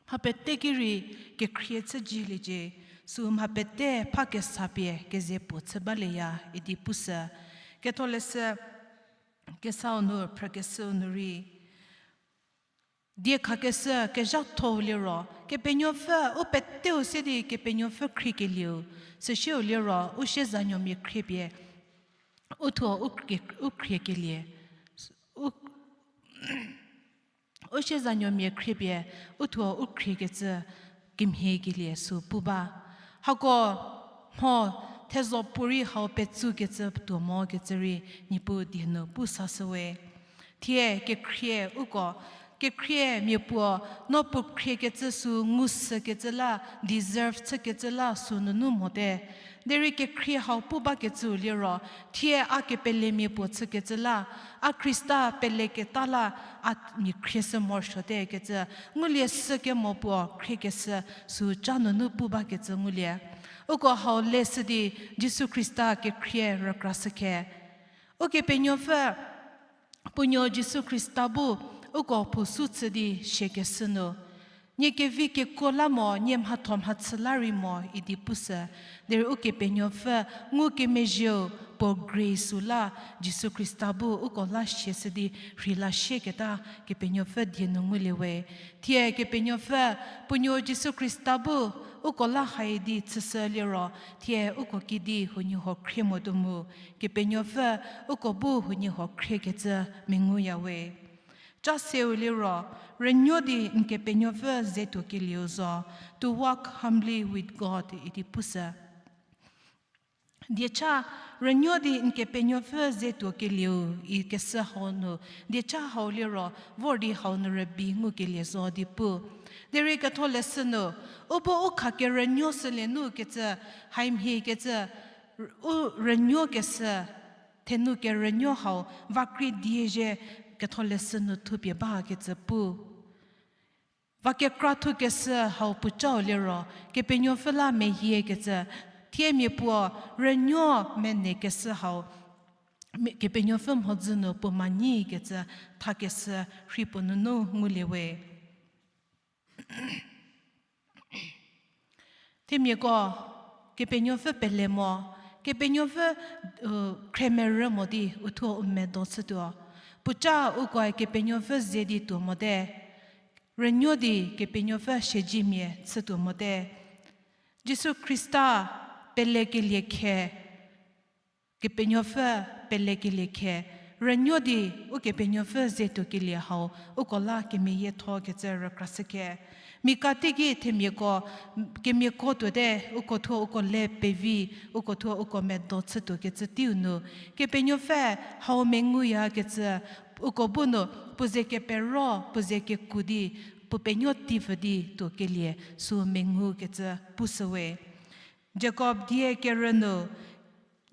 Mha pete ki rei kekhrie chüjieliecie, sü mha pete pha kesa pie keze puo chü balieya idi pushü. Ketholeshü kesau nu phrükeshüu nu rei, diekhakeshü kezhatho-u liro, Kepenuopfü u peteu se di Kepenuopfü khriekelieu, süsieu liro u siezanuomia khriepie, u thuo u khrie, u khriekelie, u, u siezanuomia khriepie, u thuo u khriekecü kemhiekelie sü pu ba. Hako mho thezho puorei hau petsukecü tuo mokecü rei Niepuu die nu pu sashüwe. Thie kekhrie uko Kekhrie mia puo, no puo khriekecü sü ngu sükecü la, deserve chükecü la sü nunu mote. Derei kekhrie hau pu bakecüu liro, thie a kepelemia puo chükecü la, a Khrista peleketa la, a mia khrieshü morosuote kecü, ngulie sü kemo puo khriekeshü sü ca nunu pu bakecü ngulie. Uko hau leshü di Jisu Khrista kekhrie rükrashükhe. Ukepenuopfü, puo nuo Jisu Khrista bu uko phousu chü di siakeshü nu, nie kevi kekuo la mo, nie mhatho mhachü la rei mo idi pushü. Derei Ukepenuopfü ngukemezhieu puo grace-u la Jisu Khrista bu uko la siashü di rheila sieketa Kepenuopfü die nu ngulie we. Thie Kepenuopfü puo nuo Jisu Khrista bu uko la haidi chüshü liro, thie uko kidi huoniehuo khrie motuo mu, Kepenuopfü uko bu huoniehuo khriekecü menguya we. Ca seu liro, rünuo di n Kepenuopfü ze tuokelieu zo, to walk humbly with God idi pushü. Diecha, rünuo di n Kepenuopfü ze tuokelieu ikeshü hau nu, diecha hau liro vor di hau nu rübei ngukelie zo di pu. Derei ketholeshü nu, u bu u khakerünuo shülie nu kecü, haimhiekecü, u rünuokeshü, thenu kerünuo hau, va krie diezhie ketholeshü nu thupie bakecü pu. Va kekra thukeshü hau puocau liro, Kepenuopfü la mehiekecü, thiemia puo rünuo menekeshü hau, mi-, Kepenuopfü mhodzü nu puo manyikecü thakeshü rhei puo nunu ngulie we. Themiako, Kepenuopfü pele mo, Kepenuopfü, u, khremerü mo di uthuo u medo chütuo. Puoca ukoe Kepenuopfü ze di tuo mote. Rünuo di Kepenuopfü siezemia chütuo mote. Jisu Khrista pelekelie khe, Kepenuopfü pelekelie khe, rünuo di Ukepenuopfü ze tuokelie hau, uko la kemeyiethokecü rükrashükhe. Mika teiki themiako, kemiako tuote, uko thuo uko le pevi, uko thuo uko medo chütuokecü teiu nu, Kepenuopfü hau menguyakecü, uko bu nu, puo ze kepero, puo ze keku di, puo penuo teipfü di tuokelie, sü mengukecü pushüwe. Jakob die kerü nu,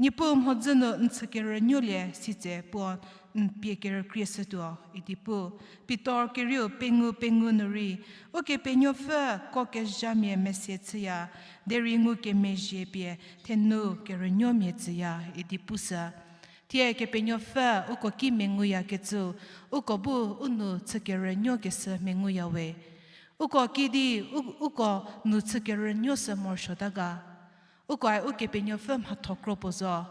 Niepuu mhodzü nu n chü kerünuolie sitse puo n pie kerükrieshütuo idi pu. Pitor kerieu pengou pengou nu rei, Ukepenuopfü ko kezhamia mese chüya, derei ngukemezhie pie thenu kerünuomia tsüya idi pushü. Thie Kepenuopfü uko ki menguyakecü, uko bu u nu chü kerünuokeshü menguya we. Uko kidi, u-, uko nu chü kerünuoshü morosuota ga. Ukoe Ukepenuopfü mhatho kro puo zo.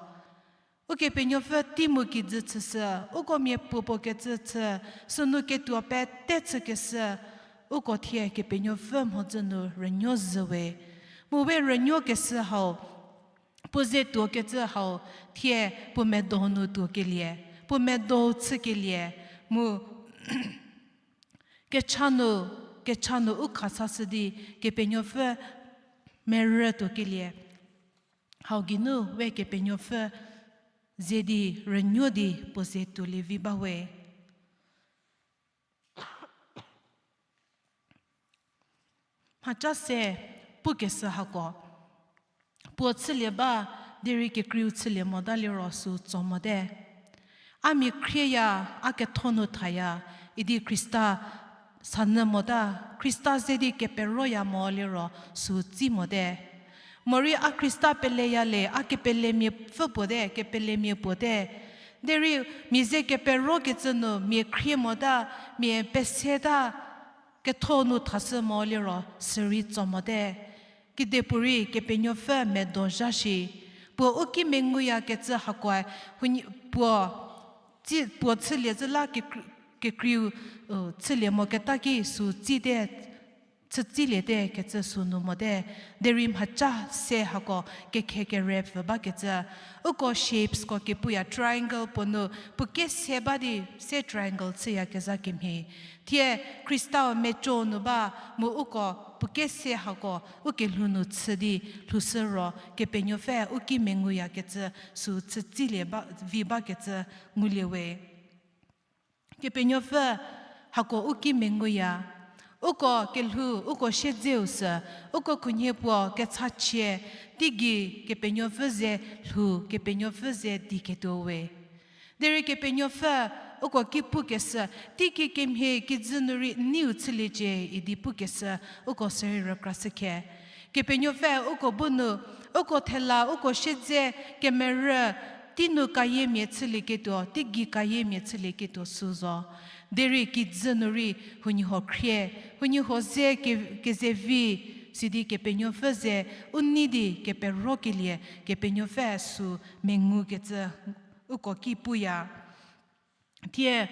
Ukepenuopfü tei mu kijü chüshü, uko miapuopuo kecü chü, sünu ketuo pete chükeshü, uko thie Kepenuopfü mhodzü nu rünuo zhü we. Mu we rünuokeshü hau, puo ze tuokecü hau, thie puo medo nu tuokelie, puo medo chükelie, mu kecha nu, kecha nu u khasashü di Kepenuopfü merü tuokelie. Hau geinu we Kepenuopfü ze di rünuo di puo ze tuolie vi ba we. Mhaca se pukeshü hako, puo chülie ba, derei kekreiu chülie mota liro sü tso mote. A mia khrieya, a ketho nu thaya, idi Khrista sanyü mota, Khrista ze di keperoya mo liro sü tsi mote. Morei a Khrista peleya le, a kepelemia pfü puote, kepelemia puote. Derei mia ze keperokecü nu mia khrie mota, mia peseta, ketho nu thashü mo liro sürei tso mote. Kedipuorei Kepenuopfü medo zha shi. Puo u ki menguyakecü hakoe, huonie, puo, tsi, puo chülie zhü la kekr-, kekreiu, u, chülie moketa ki sü tsite, chütsiliete kecü sü nu mote. Derei mhaca se hako kekhe kere pfü bakecü. Uko shapes ko kepuya triangle puo nu, puo kese ba di se triangle chüyakezha kemhie. Thie Khristau meco nu ba mu uko puo kese hako u kelhou nu chü di lhoushü ro Kepenuopfü u ki menguyakecü sü chütsilie ba, vi bakecü ngulie we. Kepenuopfü hako u ki menguya. Uko kelhou, uko siedzeu sü, uko khunhie puo kechachie, teigei Kepenuopfü ze lhou, Kepenuopfü ze di ketuo we. Derei Kepenuopfü uko ki pukeshü, teiki kemhie kijü nu rei n neiu chüliecie idi pukeshü, uko sürei rükrashükhe. Kepenuopfü uko bu nu, uko thela, uko siedze, kemerü, tei nu kayiemia chülieketuo, teigei kayiemia chülieketuo sü zo. Derei kijü nu rei huoniehuo khrie, huoniehuo ze ke-, kezevi, sidi Kepenuopfü ze u nei di keperokelie, Kepenuopfü sü mengukecü uko ki puya. Thie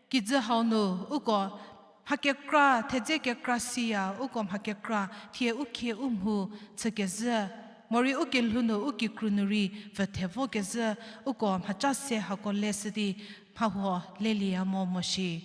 kijü hau nu uko mha kekra, thedze kekra siya, uko mha kekra, thie u khie u mhu chükezhü, morei u kelhou nu u kikru nu rei pfü thevokezhü, uko mhaca se hako leshü di mhahuo lelieya mo mo shi.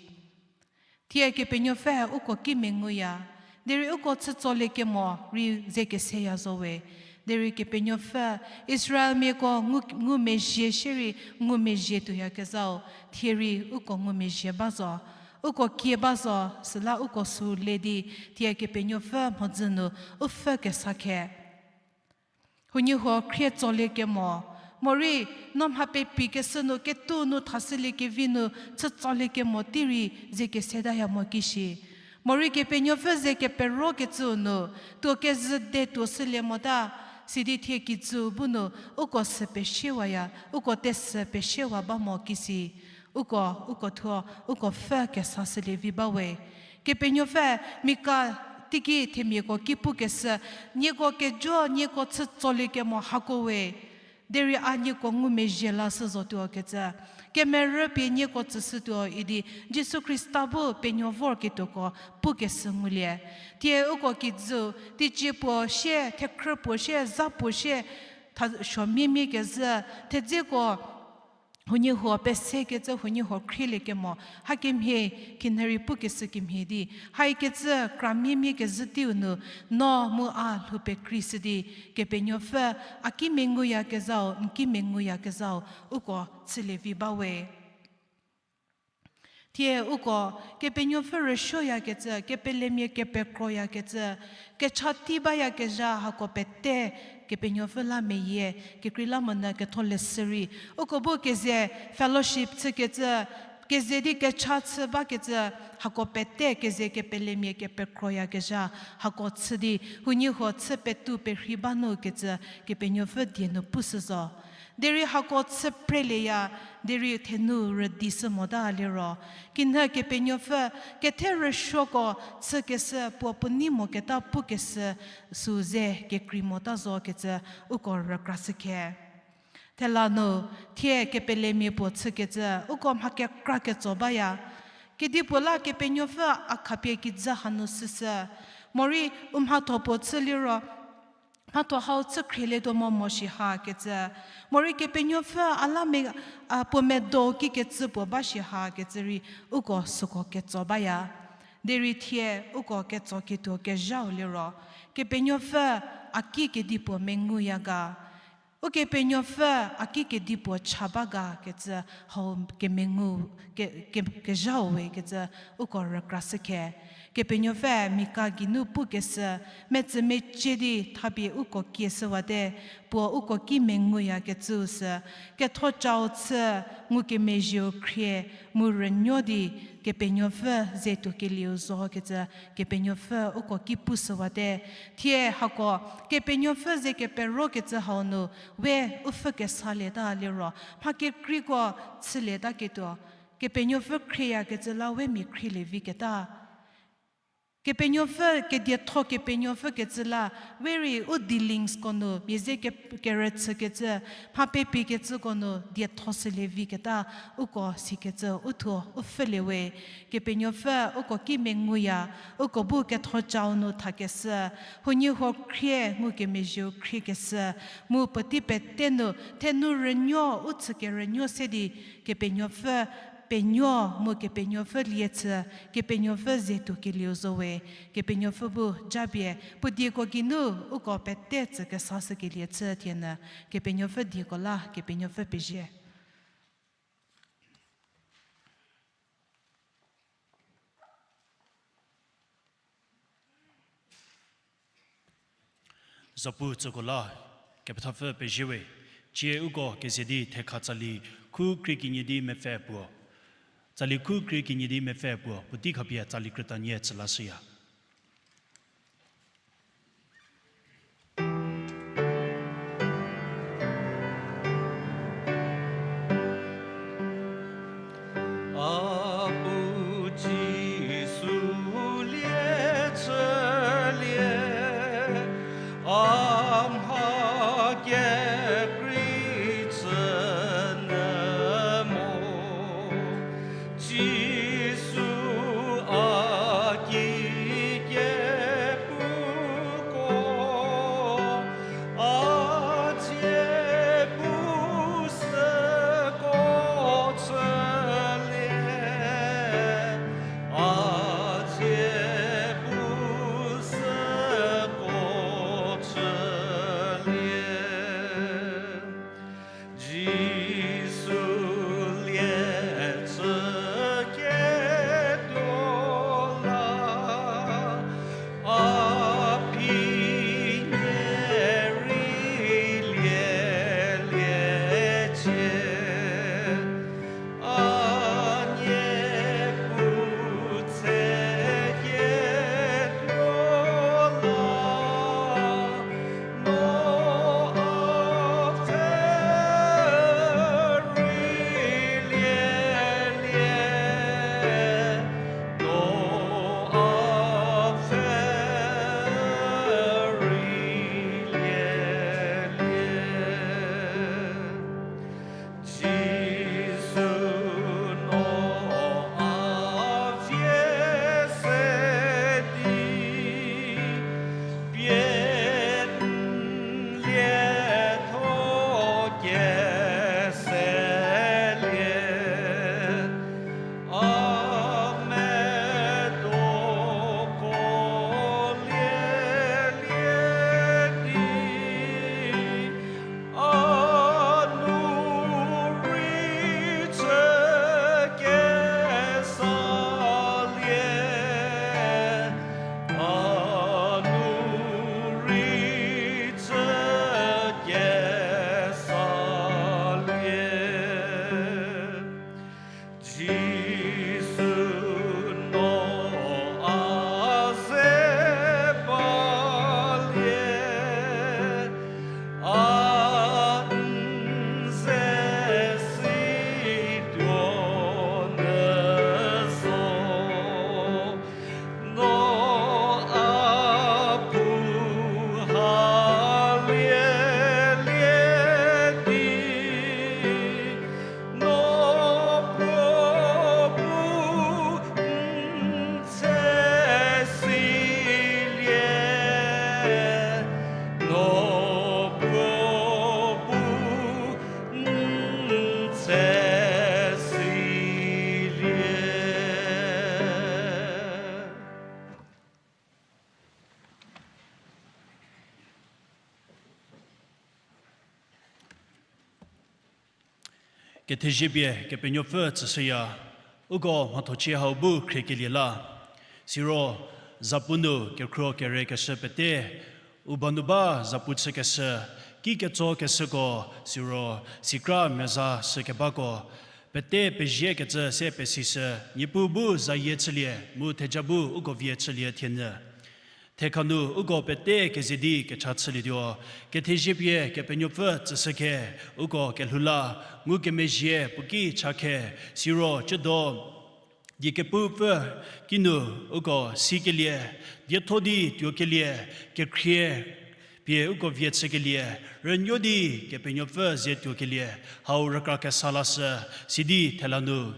Thie Kepenuopfü uko ki menguya, derei uko chü tsoliekemo rei ze keseya zo we. Derei Kepenuopfü Israelmiako ngu, ngumezhie shierei ngumezhie tuoyakezhau, thie rei uko ngumezhie ba zo. Uko kie ba zo, süla uko sü le di, thie Kepenuopfü mhodzü nu u pfü kesa khe. Huoniehuo khrie tsoliekemo, morei no mha pepikeshü nu ketou nu thashüliekevi nu chü tsoliekemo tei rei ze kesedaya mo ki shi. Morei Kepenuopfü ze keperokecüu nu, tuo kezhü de tuo shülie mota, sidi thie kijüu bu nu, uko sü pesiewaya, uko tesü pesiewa ba mo ki si. Uko, uko thuo, uko pfü kesa shülie vi ba we. Kepenuopfü Mika teiki themiako ki pukeshü, nieko kejo, nieko chü tsoliekemo hako we. Derei a nieko ngumezhie lashü zotuo kecü. Kemerü pie nieko tsüshütuo idi Jisu Khrista bu penuo vorketuoko pukeshü ngulie. Thie uko kijüu, teicie puo sie, thekhrü puo sie, za puo sie, tha suo miemie kezhü, thedzeko huoniehuo pesekecü huoniehuo khrieliekemo, hakemhie kinhürei pukeshü kemhie di, haikecü kra miemie kezhü teiu nu, no mu a lhou pekreishü di, Kepenuopfü a ki menguyakezhau, n ki menguyakezhau, uko chülie vi ba we. Thie uko Kepenuopfü rüsuoyakecü, kepelemia kepekroyakecü, kecha tei bayakezha hako pete, Kepenuopfü la meyie, kekreilamonyü ketho leshü rei. Uko bu keze fellowship chükecü, keze di kecha chü bakecü, hako pete keze kepelemia kepekroyakezha, hako chü di, huoniehuo chü petu perhei ba nu kecü, Kepenuopfü die nu pushü zo. Derei hako chü prelieya, derei thenu rüdishü mota liro. Kinhü Kepenuopfü, kethe rüsuoko chükeshü puo puo nei moketa pukeshü sü ze kekrei mota zo kecü uko rükrashükhe. Thela nu, thie kepelemia puo chükecü, uko mha kekra ketso baya. Kedipuo la Kepenuopfü a khapie kijü hanu süsü. Morei u mhatho puo chü liro, mhatho hau chü khrielietuo mo mo shi ha kecü. Morei Kepenuopfü a la me, a, puo medo kikecü puo ba shi ha kecü rei uko süko ketso baya. Derei thie uko ketso ketuo kezhau liro, Kepenuopfü a ki kedipuo menguya ga. Ukepenuopfü a ki kedipuo cha ba ga kecü hau kemengu, ke, ke, kezhau we kecü uko rükrashükhe. Kepenuopfü Mika geinu pukeshü, metsü mecie di thapie uko kieshüwate, puo uko ki menguyakecüu sü, kethocau chü, ngukemezhieu khrie, mu rünuo di, Kepenuopfü ze tuokelieu zo kecü, Kepenuopfü uko ki pushüwate. Thie hako, Kepenuopfü ze keperokecü hau nu, we u pfhü kesalieta liro, mha kekreiko chülietaketuo, Kepenuopfü khrieyakecü la we mia khrielie viketa. Kepenuopfü kedietho Kepenuopfü kecü la, we rei u dealingsko nu, mia ze ke, kerüchükecü, mha pepiekecüko nu, dietho shülie viketa, uko sikecü, u thuo, u pfhülie we. Kepenuopfü, uko ki menguya, uko bu kethocau nu thakeshü, huoniehuo khrie, ngukemezhieu khriekeshü, mu puotei pete nu, thenu rünuo, u chükerünuo se di, Kepenuopfü, penuo, mu Kepenuopfü lie chü, Kepenuopfü ze tuokelieu zo we, Kepenuopfü bu japie, puo dieko geinu, uko pete tsü kesashükelie chü thienyü, Kepenuopfü dieko la, Kepenuopfü pezie. Zapu tsüko la, kepethapfü pezie we, tsie uko keze di thekha tsali khu krie kenie di mepfü puo. Tsali khu krie kenie di mepfü puo, puotei khapie tsali krütanie tsü lashüya. A bu Jisu lie chülie, a mha kekrei chü nyü mo. Jisu a ki kepuko, a tsie bu süko chülie, a tsie bu süko chülie. Jisu lie chü ketuo la, a phi nie rei lielie cie. A niepu tse ketuo la, no a pfhe rei lielie, no a pfhe rei lielie. Jisu no a vie se di, pie n lietho keselie. A metoko lielie di, a nu rei chü kesalie, a nu rei chü kesalie. Jisu no a ze balie, a n ze si tuo nyü zo. No a pu ha lielie di, no puo bu n tse silie, no puo bu n tse silie. Kethezie pie Kepenuopfü tsüshüya, uko mhathochie hau bu khriekelie la. Siro zapu nu kekhruo kerekeshü pete, u ba nu ba zapu chükeshü, ki ketsokeshüko, siro sikra meza shükebako, pete peziekecü se pesishü, Niepuu bu zayie chülie, mu theja bu uko vie chülie thienyü. Thekha nu uko pete keze di kecha chülietuo, kethezie pie Kepenuopfü tsüshükhe, uko kelhou la, ngukemezhie puo ki cha khe, siro cüdo, die kepupfü kinu uko sikelie, dietho di tuokelie, kekhrie pie uko vie chükelie, rünuo di Kepenuopfü ze tuokelie, hau rükra kesa lashü, sidi thela nu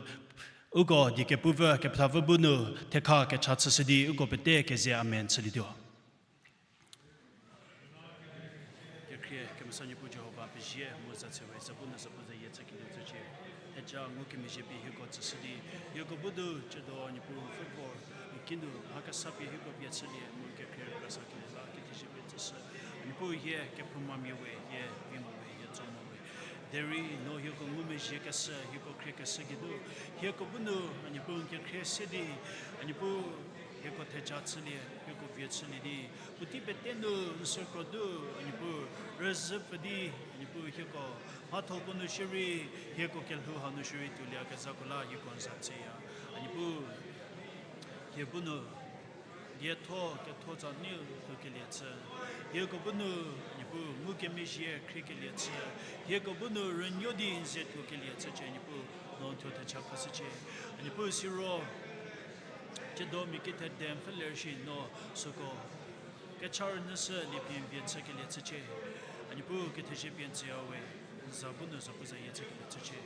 uko die kepupfü kepethapfü bu nu thekha kecha chüshü di uko pete keze amen chülietuo. Kekhrie kemesa Niepuu Jihova pezie mu za chüwe, zapu nu zapu zayie chükinu tsücie. Theja ngukemezhie pie hieko tsüshü di, hieko bu du cüdo Niepuu football kinu mha kesa pie hieko vie chülie mu kekhrie rükra sakelie la kethezie pie tsüshü. Niepuu hie kephoumamia we, hie vi mo we, hie tso mo we. Derei no hieko ngumezhiekeshü, hieko khriekeshü geinu, hieko bu nu, a Niepuu n kekhrie se di, a Niepuu hieko theja chülie, hieko vie chülie di, puotei pete nu n sükro du, a Niepuu, rüzhü pfü di, a Niepuu hieko, mhathoko nu shierei, hieko kelhou hanu shierei tuolie kezhako la hieko n za chüya. A Niepuu, hie bu nu, dietho ketho za nu tuokelie chü. Hieko bu nu, a Niepuu, ngukemezhie khriekelie chü. Hieko bu nu rünuo di n ze tuokelie chücie, a Niepuu, no n thuo theja khashücie. A Niepuu siro, ciedo mia kethede pfü ler shi no süko kecha rünyüshü lie pie n vie chükelie chücie. A Niepuu kethezie pie n tsüya we, n za bu nu zapuzayie chükelie chücie.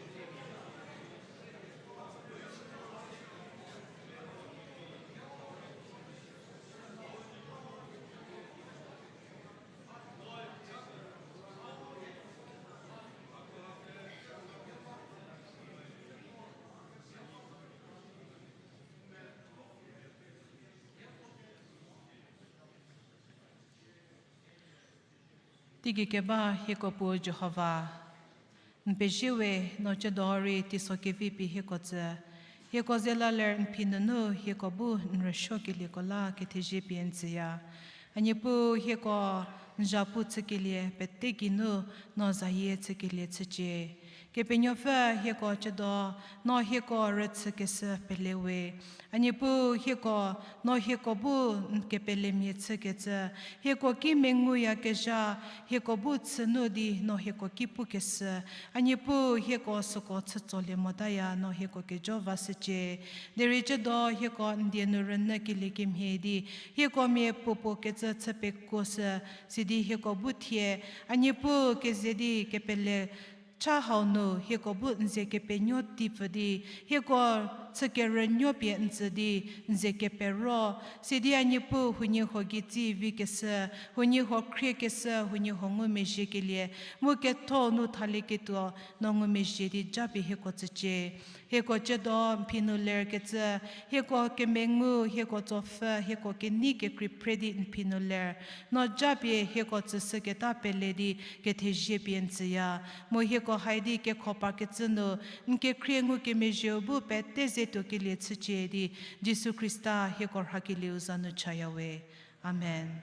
Teigei keba hieko Puo Jihova, n pezie we no ciedo rei teiso kevi pie hieko tsü. Hieko ze la ler n phi nunu hieko bu n rüsuokelieko la kethezie pie n tsüya. A Niepuu hieko n zhapu chükelie pete geinu no zayie chükelie chücie. Kepenuopfü hieko ciedo, no hieko rüchükeshü pele we. A Niepuu hieko, no hieko bu n kepelemia chükecü, hieko ki menguyakezha, hieko bu chünu di no hieko ki pukeshü. A Niepuu hieko süko chütsolie motaya no hieko kejo vashücie. Derei ciedo hieko n die nu rünyükelie kemhie di, hieko mia puopuo kecü chü pekuoshü, sidi hieko bu thie, a Niepuu keze di kepele cha hau nu hieko bu n ze kepenuo tipfü di, hieko chükerünuo pie n tsü di, n ze kepero, sidi a Niepuu huoniehuo gei tsi vikeshü, huoniehuo khriekeshü, huoniehuo ngumezhiekelie, mu ketho nu thalieketuo, no ngumezhie di japie hieko tsücie. Hieko ciedo n phi nu lerkecü, hieko kemengu, hieko tsopfü, hieko kenei kekrei phre di n phi nu ler. No japie hieko tsüshüketa pele di kethezie pie n tsüya. Mu hieko hai di kekho parkecü nu, n kekhrie ngukemezhieu bu pete ze tuokelie chücie di, Jisu Khrista hieko rhakelieu za nu chaya we. Amen.